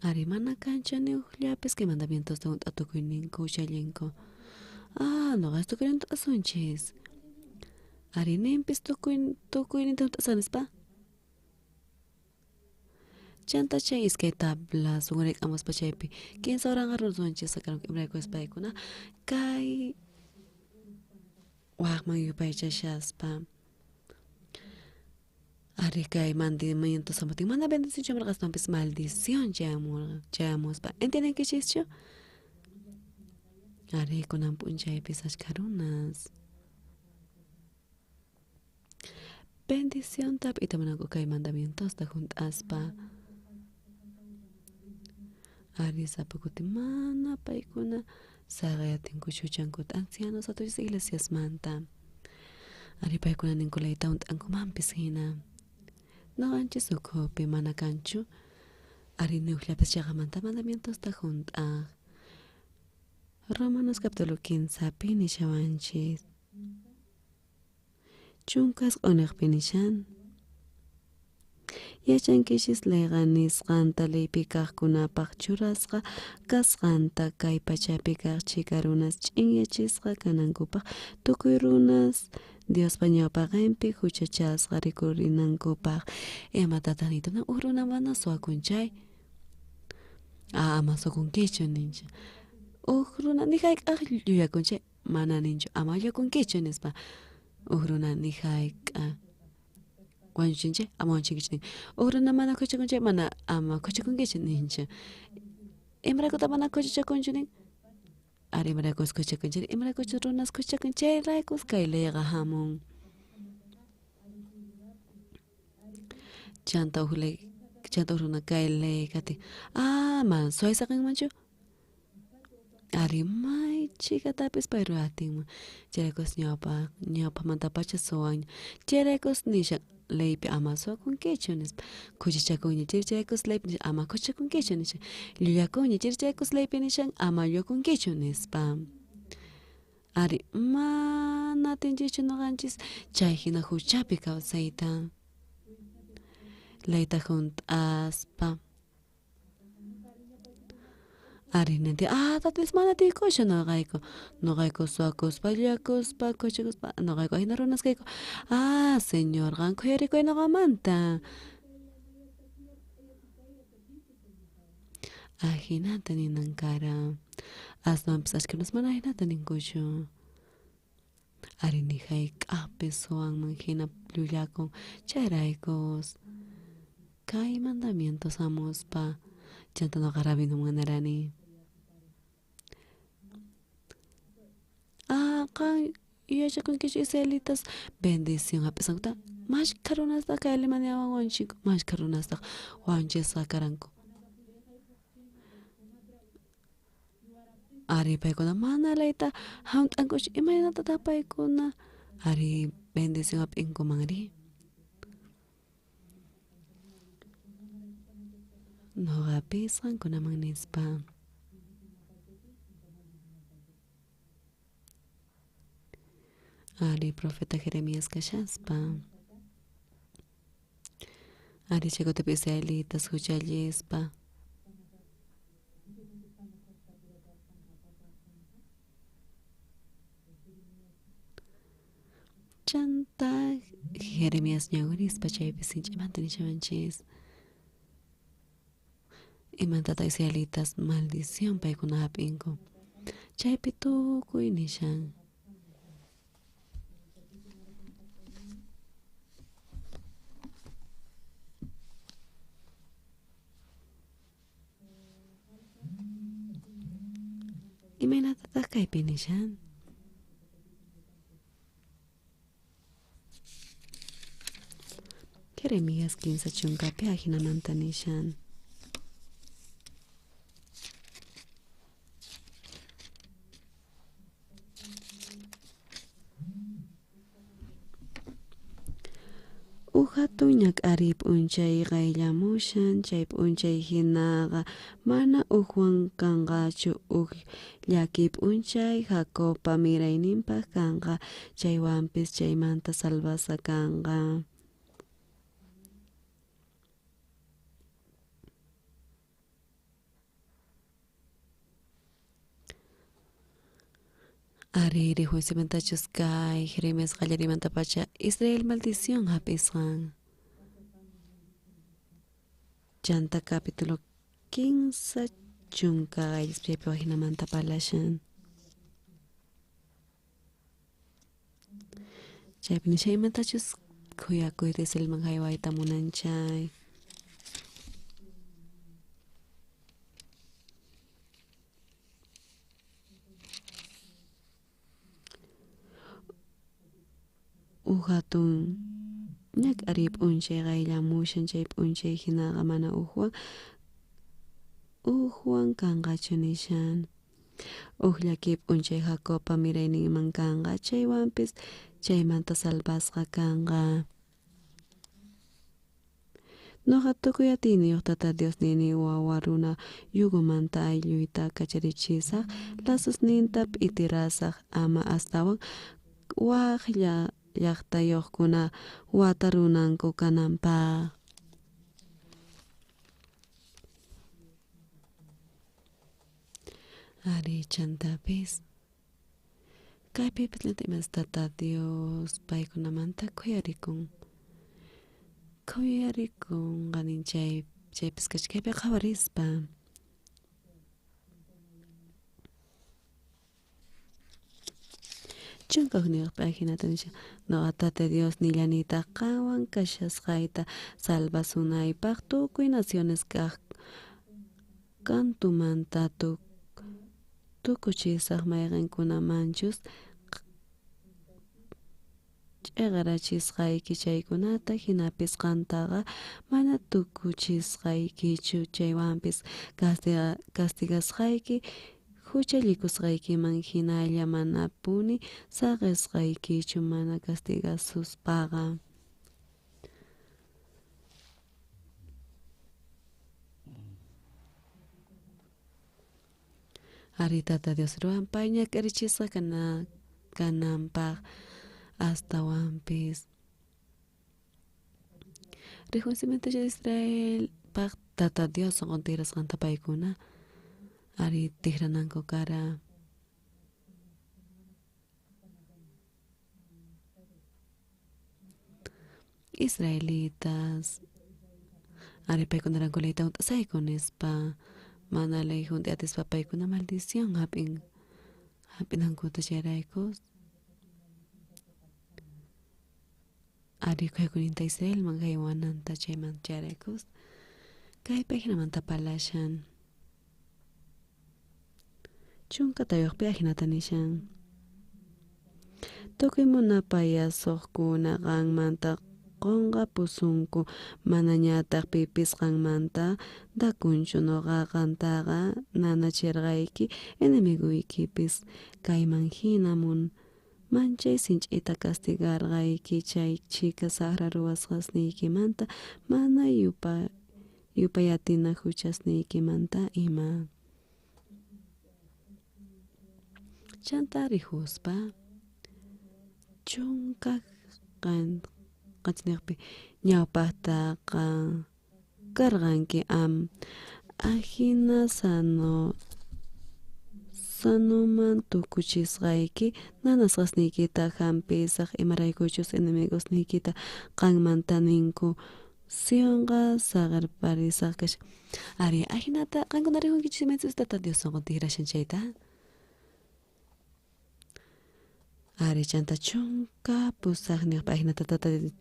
ari mana kanchu ni ujllapis kay mandamientosta hunt'a tukuyninku juchallinku. Noqa tukuyninta hunt'asunchis. Ari ninpis tukuyninta hunt'asaq nispa. Chanta chay iskay tablas unqurik'amuspa chaypi 3000 runas wanchisqa karqanku imaraykus paykuna kay wajman yupaychashaspa ari kay mandamientos hamutin mana bendición chamurqa aswanpis maldición chayamuspa ¿entiendenkichischu? Ari kunan p'unchaypis ashkha runas bendicionta p'ita munanku kay mandamientosta junt'aspa ari sapa kuti mana paykuna saqayatinkuchu huchankuta ancianos atuchis iglesiasmanta ari paykuna ninku leyta hunt'ankumanpis hina noqanchis ukhupi mana kanchu ari ni ujllapis chaqamanta mandamientosta junt'aq. Romanos capítulo 15 pi nishawanchis 19 q'uniqpi nishan Yachankichis leyqa nisqanta leypi kajkunapaj churasqa kasqanta kay pachapi kaj chhika runas ch'inyachisqa kanankupaj tukuy runas Diospa ñawpaqenpi huchachasqa rikurinankupaj. Imatataq niyta uj runa mana suwakun chay ama suwakunkichu ninchu. Uj runa ni jayk'aj llullakun chay mana ninchu ama llullakunkichu nispa. Uj runa ni jayk'aj wañuchin chay ama wañuchinkichu nin. Uj runa mana khuchakun chay mana ama khuchakunkichu ninchu. Imaraykutaq mana khuchichakunchu nin? Ari imaraykus khuchichakun chay imaraykuchus runas khuchichakun chayraykus kay leyqa hamun. Chanta uj ley chanta uj runa kay ley katin mana suway saqinmanchu? Ari may chhikatapis pay ruwatinman chayraykus ñawpajmantapacha suwanña chayraykus nishan leypi ama suwakunkichu nispa khuchichakunña chayraykus leypi nishan ama khuchichakunkichu nishan llullakunña chayraykus leypi nishan ama llullakunkichu nispa. Ari mana atinchikchu ñuqanchis chay hina huchapi kawsayta leyta hunt'aspa. Ari ninti tatis mana atiykuschu ñuqayku ñuqayku suwakuspa llullakuspa khuchichakuspa ñuqayku ajina runas kayku Señor qan khuyarikuy ñuqamanta. Ajinata ninan kara aswanpis ashkha runas mana ajinata ninkuchu. Ari ni jayk'ajpis suwanman hina llullakun chayraykus kay mandamientos hamuspa chanta ñuqa rabinoman nirani. Qan yachakunkichu israelitas bendición hap'isqankuta mashkha runastaq kay Alemaniawan wañuchinku mashkha runastaq wañuchisqa karanku. Ari paykuna mana leyta hunt'ankuchu imaynatataq paykuna ari bendición hap'inkumanri. Ñuqapis qankunaman nispa. Ari profeta Jeremías kashaspa. Ari chay kutipi israelitas huchallispa. Chanta Jeremías ñawirispa chaypi sinch'imanta nishawanchis. Imantataq israelitas maldición paykuna hap'inku. Chaypi tukuy nishan. Imaynatataq kaypi nishan? Jeremías 15 ajinamanta nishan. Uj hatun ñak'ariy p'unchay qayllamushan chay p'unchay hinaqa mana ujwan kanqachu uj llakiy p'unchay Jacobpa mirayninpaq kanqa chaywanpis chaymanta salvasqa kanqa. Ari juiciomantachus kay Jeremías qallarimantapacha Israel maldición hap'isqan. Chanta capítulo 15 chunka qayllispaypi wajinamanta parlashan. Chaypi nishan imatachus khuyakuyta Israelman haywayta munan chay. Uj hatun ñak'ariy p'unchay qayllamushan chay p'unchay hinaqa mana ujwan kanqachu nishan. Uj llakiy p'unchay Jacobpa mirayninman kanqa chaywanpis chaymanta salvasqa kanqa. Noqa tukuy atiyniyuq Tata Dios nini wawa runa yugumanta aylluyta kacharichisaq lazosninta p'itirasaq ama astawan waj llaqtayuqkuna wata runanku kananpaq. Ari chantapis kaypipis imas Tata Dios paykunamanta khuyarikun. Khuyarikun qanin chay chaypis kachkaypi qhawarispa. Chunka hukniyuq páginata nishan noqa Tata Dios nillanitaq qanwan kashasqayta salvasunaypaq tukuy naciones kaq kantumanta tukuchisaq mayqinkunamanchus ch'eqerachisqayki chaykunata hinapis qantaqa mana tukuchisqaykichu chaywanpis castigasqayki huchallikusqaykiman hinalla manapuni saqisqaykichu mana castigasuspaqa. Ari Tata Dios ruwan pay ñak'arichisqa kananpaq astawanpis. Rijuncimento Israelpaq Tata Dios sunqun tikrasqanta paykuna ari tikrananku kara. Israelitas ari paykunaranku leyta hunt'asayku nispa mana ley hunt'i atispa paykuna maldición hap'inankuta chayrayku ari khuyakuyninta Israelman haywananta chayman chayraykus kay paginamanta parlashan. Chunka tawayuqpi ajinata nishan. Tukuy munapayasuqkuna qanmanta qunqapusunku manañataq pipis qanmanta dakunchu noqa qantaqa nanachirqayki enemigoykipis kayman hina manchay sinch'ita castigarqayki chay chhika saqra ruwasqasniykimanta mana yupayatina huchasniykimanta ima. Chanta rijuspa chunka qanchiniqpi ñawpaqtaqa karqanki ajina sanoman tukuchisqayki nanasqasniykita hampisaq imaraykuchus enemigosniykita qanmanta ninku Sionqa saqerparisaq kashan. Ari ajinata qankuna rijunkichis imaychus Tata Dios sunqun tikrashan chayta. Ari chanta chunka pusaqniq páginata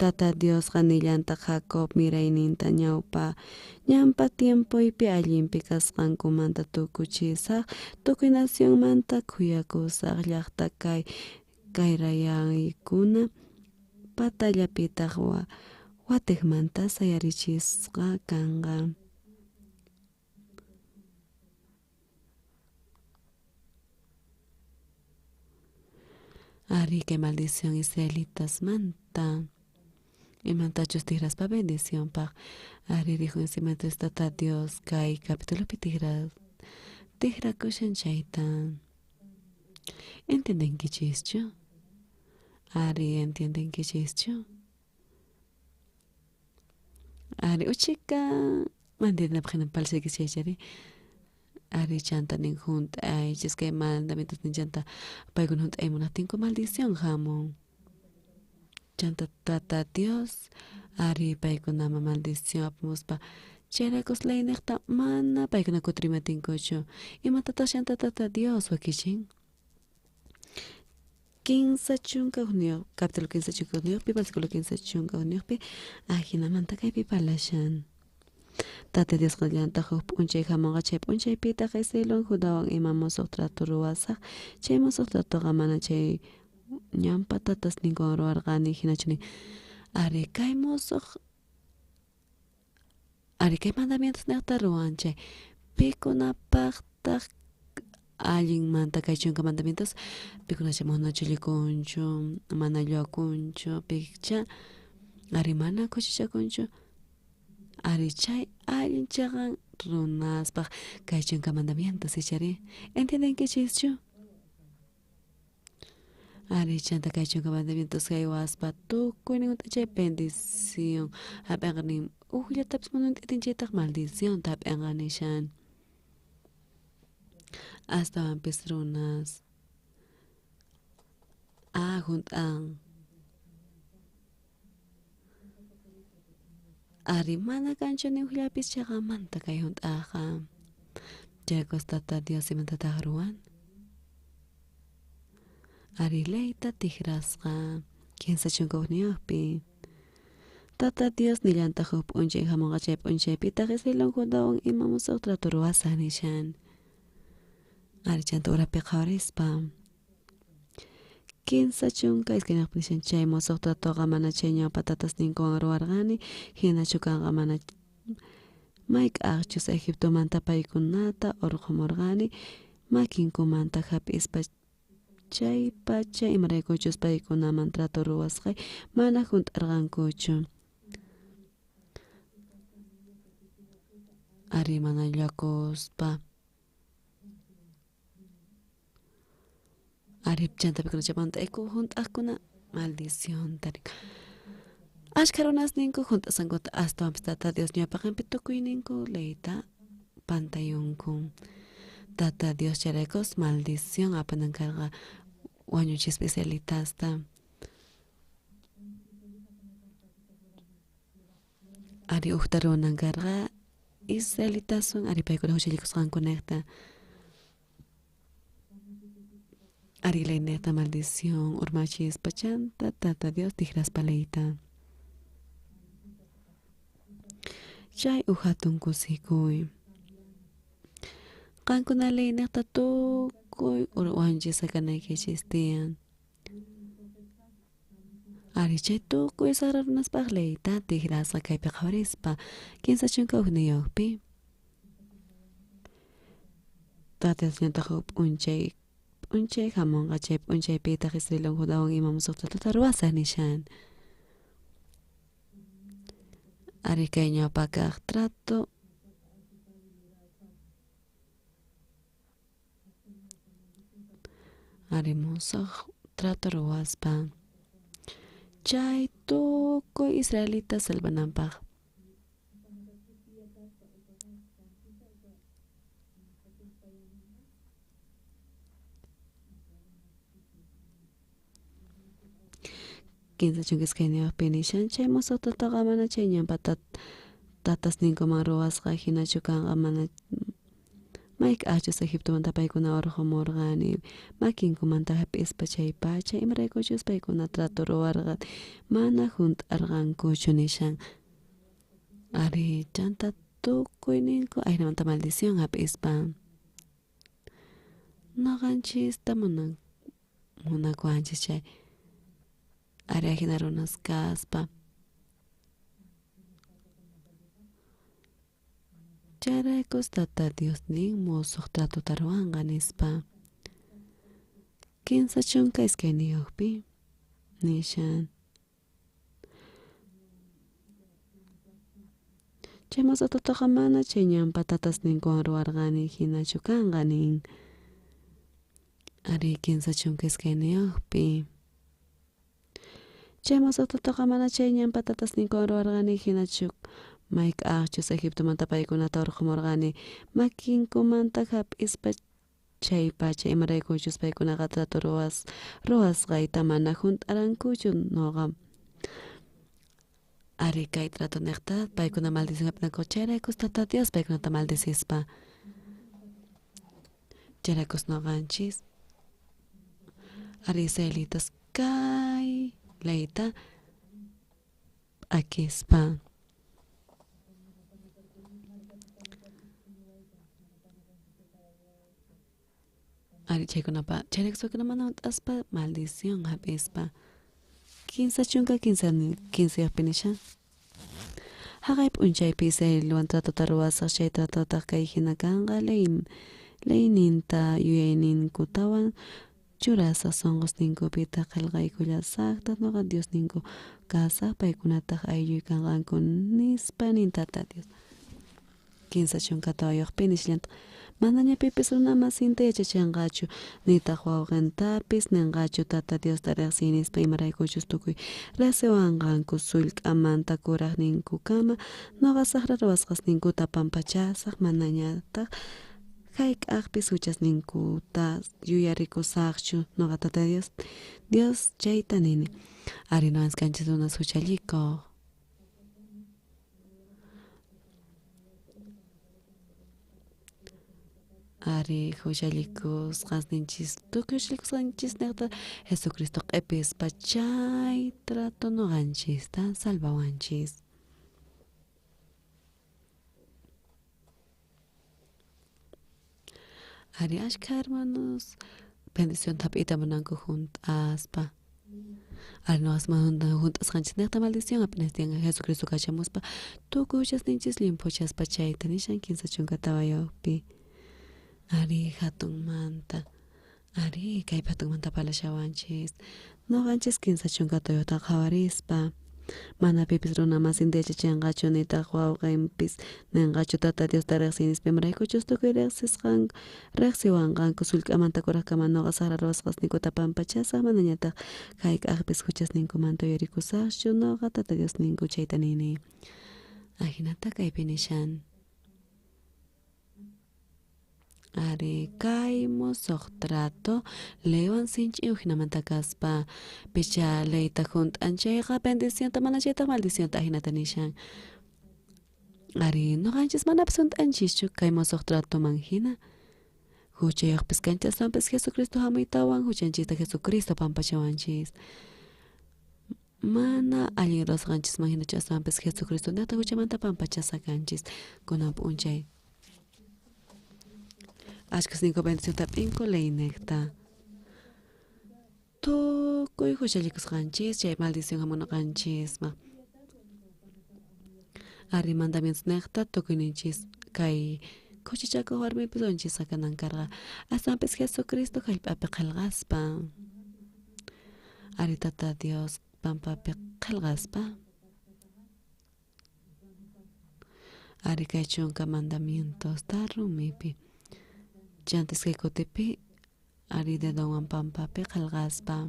Tata Diosqa nillantaq Jacob mirayninta ñawpa ñampa tiempoypi allinpi kasqankumanta tukuchisaq tukuy nacionmanta khuyakusaq llaqta kay kayrayaykuna patallapitaq watiqmanta sayarichisqa kanqa. Ari kay maldición israelitasmanta imantachus tikraspa bendicionpaq ari rijuncimento Tata Dios kay capítulopi tikrakushan chayta. ¿Entiendenkichischu? Ari entiendenkichischu? Ari uchika mantienapaq hina parece chaychari. Ari chanta nin hunt'aychis kay mandamientos nin chanta paykuna hunt'ay munaqtinku maldición hamun. Chanta Tata Dios ari paykunama maldición apamuspa chayraykus leyniqta mana paykuna kutirimatinkuchu. Imatataq chanta Tata Dios wakichin? 51 capítulo 51 versículo 51 ajinamanta kaypi parlashan. Tata Dios qallantaq huk p'unchay hamunqa chay p'unchaypitaq Israelwan Judawan ima musuq trato ruwasaq chay musuq tratoqa mana chay ñampa tatasninkuwan ruwarqani hinachu nin ari kay musuq ari kay mandamientos niqta ruwan chay pikunapaqtaq allinmanta kay chunka mandamientos pikunacha mana chullikunchu mana lluakunchu picha ari mana khuchichakunchu ari chay allin chaqan runaspaq kay chunka mandamientos ichari ¿entiendenkichischu? Ari chanta kay chunka mandamientos haywaspa tukuyninkunata chay bendición hap'inqa uqllatapis mana nt'itin chaytaq maldición hap'inqa nishan. Astawanpis runas junt'an. Ari mana kanchu ni ujllapis chaqamanta kay junt'aqa. Chayraykus Tata Dios imatataq ruwan? Ari leyta tijrasqa 31-niyuqpi. Tata Dios nillantaq huk p'unchay hamunqa chay p'unchaypitaq Israelwan Judawan ima musuq trato ruwasaq nishan. Ari chanta urapi qhawarispa. 32 nishan chay musuq tratoqa mana chay ñawpa tatasninkuwan ruwarqani hinachu kanqa mana mayk'aqchus Egiptomanta paykunata urqhumurqani makinkumanta hap'ispa chay pacha imaraykuchus paykunaman trato ruwasqay mana hunt'arqankuchu. Ari mana llullakuspa. Ari chanta paykuna chaymanta hunt'aqkuna maldición tarinqa. Ashkha runas ninku hunt'asqankuta astawanpis Tata Dios ñawpaqinpi tukuyninku leyta pantayunku. Tata Dios chayraykus maldición apanan karqa wañuchispa israelitasta. Ari ujta ruwanan karqa israelitaswan ari paykuna huchallikusqankunejta. Ari leynejta maldición urmachispa chanta Tata Dios tijraspa leyta. Chay uj hatun kusikuy. Qankuna leynejta tukuy wañuchisqa kanaykichis tiyan. Ari chay tukuy saqra runaspaq leyta tijrasqa kaypi qhawarispa 31-niyuqpi. Tata Dios ñantaq huk p'unchay hamunqa chay p'unchaypitaq Israelwan Judawan ima musuq tratota ruwasaq nishan. Ari kay ñawpa kaq trato ari musuq trato ruwaspa chay tukuy israelita salvananpaq. 32-niyuqpi nishan chay musuq tratoqa mana chay ñawpa tatasninkuman ruwasqa hinachu kanqa mana mayk'aqchus Egiptomanta paykuna urqhumurqani makinkumanta hap'ispa chay pacha imaraykuchus paykuna trato ruwarqa mana hunt'arqankuchu nishan. Ari chanta tukuyninku ajinamanta maldición hap'ispa. Noqanchista munakuwanchis chay ari ajina runas kaspa. Chayraykus Tata Dios nin musuq tratota ruwanqa nispa. 32-niyuqpi nishan. Chay musuq tratoqa mana chay ñawpa tatasninkuwan ruwarqani hinachu kanqa nin. Ari 32-niyuqpi. Chay musuq tratoqa mana chay ñawpa tatasninkuwan ruwarqani hinachu mayk'aqchus Egiptomanta paykunata urqhumurqani makinkumanta hap'ispa chay pacha imaraykuchus paykunaqa trato ruwasqayta mana hunt'arankuchu noqa. Ari kay trato niqta paykuna maldición hap'inanku chayraykus Tata Dios paykunata maldicispa. Chayraykus noqanchis ari israelitas kay leyta p'akispa. Ari chaykunapa chayraykus paykuna mana hunt'aspa maldición hap'ispa. 33-yaqpi nishan. Haqay p'unchaypi Israelwan tratota ruwasaq chay tratotaq kay hina kanqa leyninta yuyayninkutawan churasaq sunqusninkupitaq qillqaykullasaqtaq noqa Diosninku kasaq paykunataq aylluy kanqanku nispa nin Tata Dios. 34-yuqpi nishallantaq manaña pipis runa masinta yachachinqachu nitaq wawqintapis ninqachu Tata Diosta riqsiy nispa imaraykuchus tukuy riqsiwanqanku sullk'amanta kuraqninkukama noqa saqra ruwasqasninkuta pampachasaq manañataq Jayk'aqpis huchasninkuta yuyarikusaqchu noqa Tata Dios. Dios chayta nini. Ari noqanchis kanchis runas huchallikuq. Ari huchallikusqasninchis tukuy huchallikusqanchisniqta Jesucristo q'epispa chay trato noqanchista salvawanchis. Ari ashkha hermanos bendición hap'iyta munanku junt'aspa. Ari noqasman junt'asqanchisniqta maldición hap'inas tiyan Jesucristo kachamuspa tukuy huchasninchis llimphuchaspa chayta nishan 34-pi. Ari hatunmanta. Ari kaypi hatunmanta parlashawanchis. Noqanchis 34-ta qhawarispa. Mana pipis runa masinta yachachinqachu nitaq wawqinpis ninqachu Tata Diosta riqsinispa imaraykuchus tukuy riqsisqan riqsiwanqanku sullk'amanta kurajkama noqa saqra ruwasqasninkuta pampachasaq manañataq jayk'aqpis huchasninkumanta uyarikusaqchu noqa Tata Diosninku chayta nini. Ajinata kaypi nishan. Ari kay musuq trato leywan sinch'i ujinamanta kaspa picha leyta junt'an chayqa bendicionta mana chaytaq maldicionta ajinata nishan. Ari noqanchis manapis junt'anchischu kay musuq tratoman hina. Huchayuqpis kanchis aswanpis Jesucristo hamuytawan huchanchista Jesucristo pampachawanchis. Mana allin ruwasqanchisman hinachu aswanpis Jesucristo niqta huchamanta pampachasqa kanchis kunan p'unchay. Ashkhas ninku bendicionta p'inku leyniqta. Tukuy huchallikusqanchis chay maldición hamunuqanchisman. Ari mandamientos niqta tukuyninchis kay khuchichakuq warmipis wanchisqa kanan karqa. Aswanpis Jesucristo jallp'api qhelqaspa. Ari Tata Dios pampapi qhelqaspa. Ari kay chunka mandamientosta rumipi. Chanta iskay kutipi ari dedonwan pampapi qhelqaspa.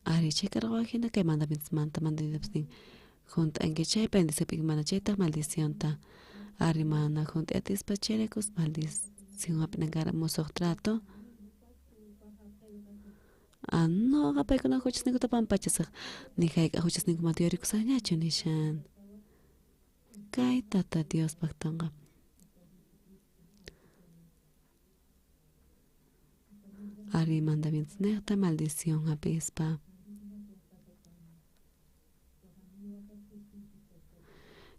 Ari chay karqa hina kay mandamientosmanta mandamientosnin junt'anki chay bendición mana chaytaq maldicionta. Ari mana junt'ay atispa chayraykus maldición hap'inan karqa musuq trato. Noqa paykuna huchasninkuta pampachasaq ni jayk'aq huchasninkumanta yuyarikusaqñachu nishan. Kay Tata Dios pactonqa. Ari mandamientos niqta maldición hap'ispa.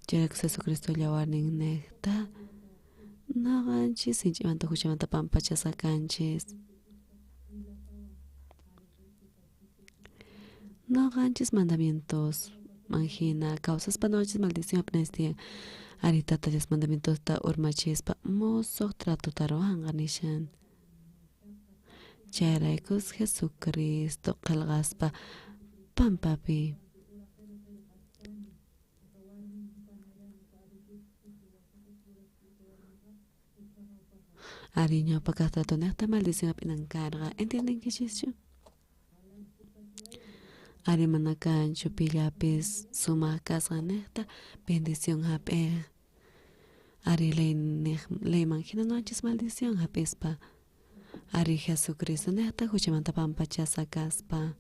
Chayrayku Jesucristo llawarnin niqta noqanchis sinch'imanta huchamanta pampachasqa kanchis. Noqanchis mandamientos man hina kawsaspa noqanchis maldición hap'inas tiyan. Ari Tata Dios mandamientosta urmachispa musuq tratota ruwanqa nishan. Chayraykus Jesucristo qhelqaspa pampapi. Ari ñawpa kaq trato niqta maldición hap'inan karqa. ¿Entiendenkichischu? Ari mana kanchu pillapis sumaq kasqa niqta bendición hap'iq. Ari leyman hina noqanchis maldición hap'ispa. Ari Jesucristo niqta huchamanta pampachasqa kaspa.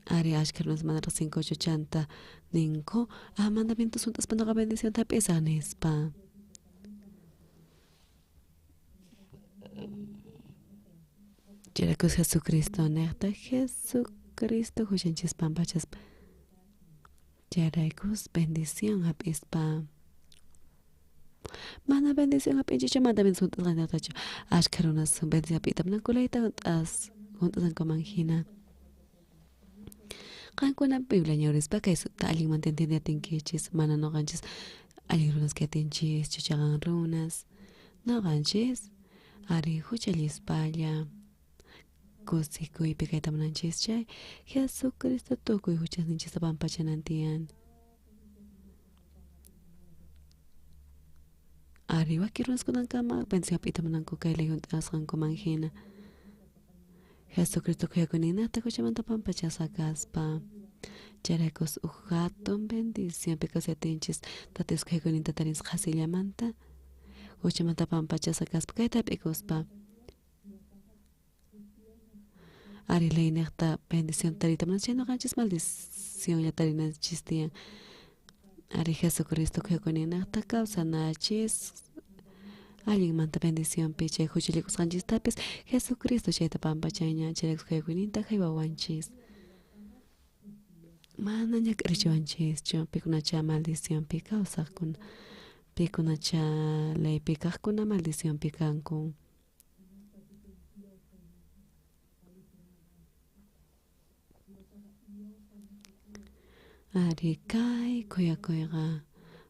Ari ashkha runas mana riqsinkuchu chanta ninku mandamientos junt'aspa noqa bendicionta hap'isaq nispa. Chayraykus Jesucristo niqta Jesucristo huchanchis pampachaspa. Chayraykus bendición hap'ispa. Mana bendición hap'inchichu mandamientos junt'asqa niqtachu. Ashkha runas bendición hap'iyta munanku leyta junt'asqankuman hina. Qankuna Biblia ñawrispa kay sut'ita allinmanta entiendetinkichis mana noqanchis allin runas katinchis chaqan runas. Noqanchis ari huchallispalla kusikuypi kayta munanchis chay Jesucristo tukuy huchasninchista pampachanan tiyan. Ari wakin runaskunankama bendición hap'iyta munanku kay ley junt'asqankuman hina. Jesucristo khuyakuyninaqta huchamanta pampachasqa kaspa. Chayraykus uj jatun bendición kawsatinchis Tata Dios khuyakuyninta tarinchis qhasillamanta huchamanta pampachasqa kaspa kayta hap'ikuspa. Ari leynejta bendición tariyta munanchis chay noqanchis maldicionlla tarinanchis tiyan. Ari Jesucristo khuyakuyninejta kawsanachis allinmanta bendicionpi chay huchallikusqanchistapis Jesucristo chayta pampachanña chayraykus khuyakuyninta haywawanchis. Mana ñak'arichiwanchischu pikunacha maldicionpi kawsaqkuna, pikunacha leypi kaqkuna maldicionpi kanku. Ari kay khuyakuyqa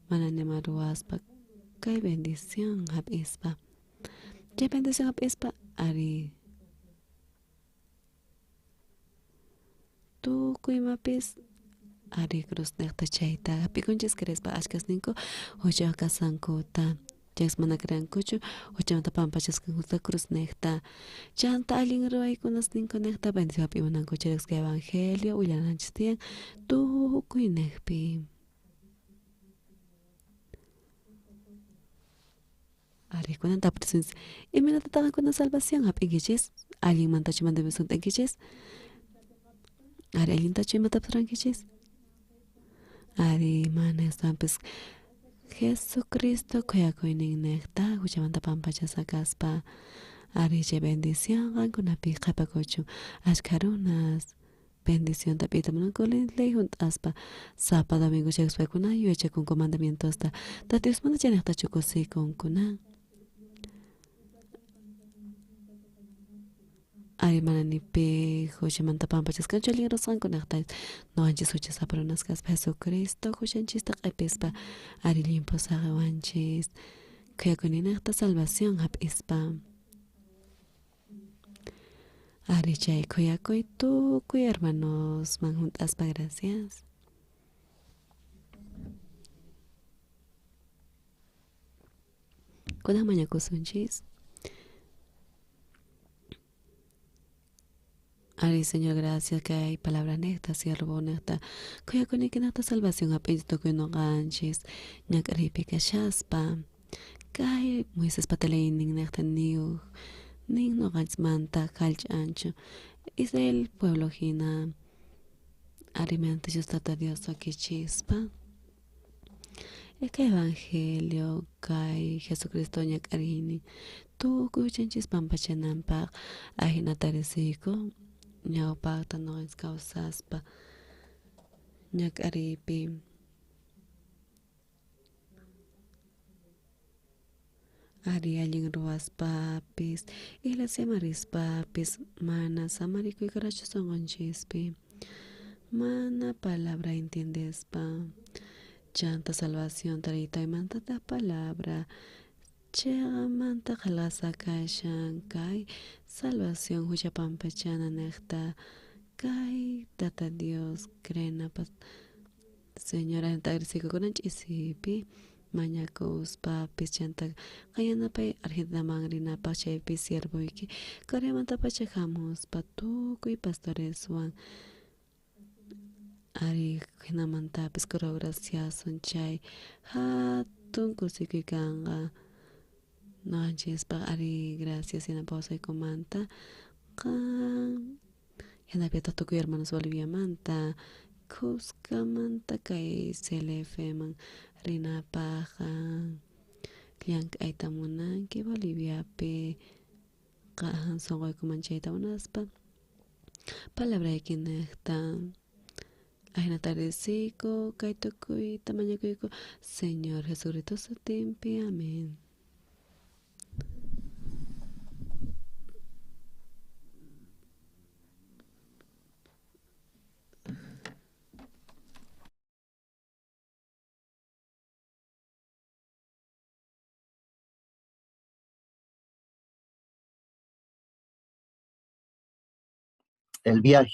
mana nima ruwaspa kay bendición hap'ispa. Chay bendición hap'ispa ari tukuy imapis ari cruz nejta chayta hap'ikunchis creespa achkasninku hucha kasqankuta chaypas mana creankuchu huchamanta pampachasqankuta cruz nejta chanta allin ruwaykunasninku nejta bendición hap'imunanku chayraykus kay evangelio willananchis tiyan tukuy nejpi. Ari kunan tapurisunchis imaynatataq qankuna salvación hap'inkichis allinmantachu mandamientosta Ari allintachu imatapas ruwankichis. Ari mana aswanpis Jesucristo khuyakuyninnejta huchamanta pampachasqa kaspa ari chay bendición qankunapi qhapakuchun ashkha runas bendicionta p'iyta munanku ley hunt'aspa sapa domingo chaykuspaykuna yuyachakunku mandamientosta Tata Diosmanta chaynejtachu kusikunkuna. Ari mana ni pi huchamanta pampachasqanchu allin ruwasqankunajta noqanchis huchasapa runas kaspa Jesucristo huchanchista q'epispa ari limpu saqewanchis khuyakuyninejta salvación hap'ispa. Ari chay khuyakuy tukuy hermanosman hunt'aspa gracias. Kunan mañakusunchis. Ari Señor, gracias que hay palabra nejta, siervo nejta, khuyakuynikinejta salvación hap'inchis tukuy noqanchis ñak'ariypi kashaspa. Kay Moisespa leyninnejta niuj nin noqanchismanta jallch'anchu Israel pueblo hina ari maymantachu Tata Dios wakichispa. Kay evangelio kay Jesucristo ñak'ariynin tukuy huchanchis pampachananpaq ajinata risiyku ñawpaqta noqanchis kawsaspa ñak'ariypi ari allin ruwaspapis iglesiaman rispapis mana samarikuykaraqchu sunqunchispi mana palabra entiendespa chanta salvación tariytaymantataq palabra chayqamanta qhilqasqa kashan kay salvación hucha pampachana nejta kay Tata Dios creenapas Señor agradecikuy kunan ch'isipi mañakuspapis chanta qayanapay Argentinaman rinapaq chaypi siervoyki Coreamantapacha hamuspa tukuy pastoreswan ari hinamantapis graciasun chay hatun kusikuy kanqa noqanchispaq ari gracias yanapawasqaykumanta qan hinapitaq tukuy hermanos Boliviamanta kuskamanta kay CLF man rinapaq llank'ayta munanki Boliviapi qan sunquykuman chayta munaspa palabraykinejta ajinata agradeciyku kay tukuyta mañakuyku Señor Jesucristo sutinpi. Amén. El viaje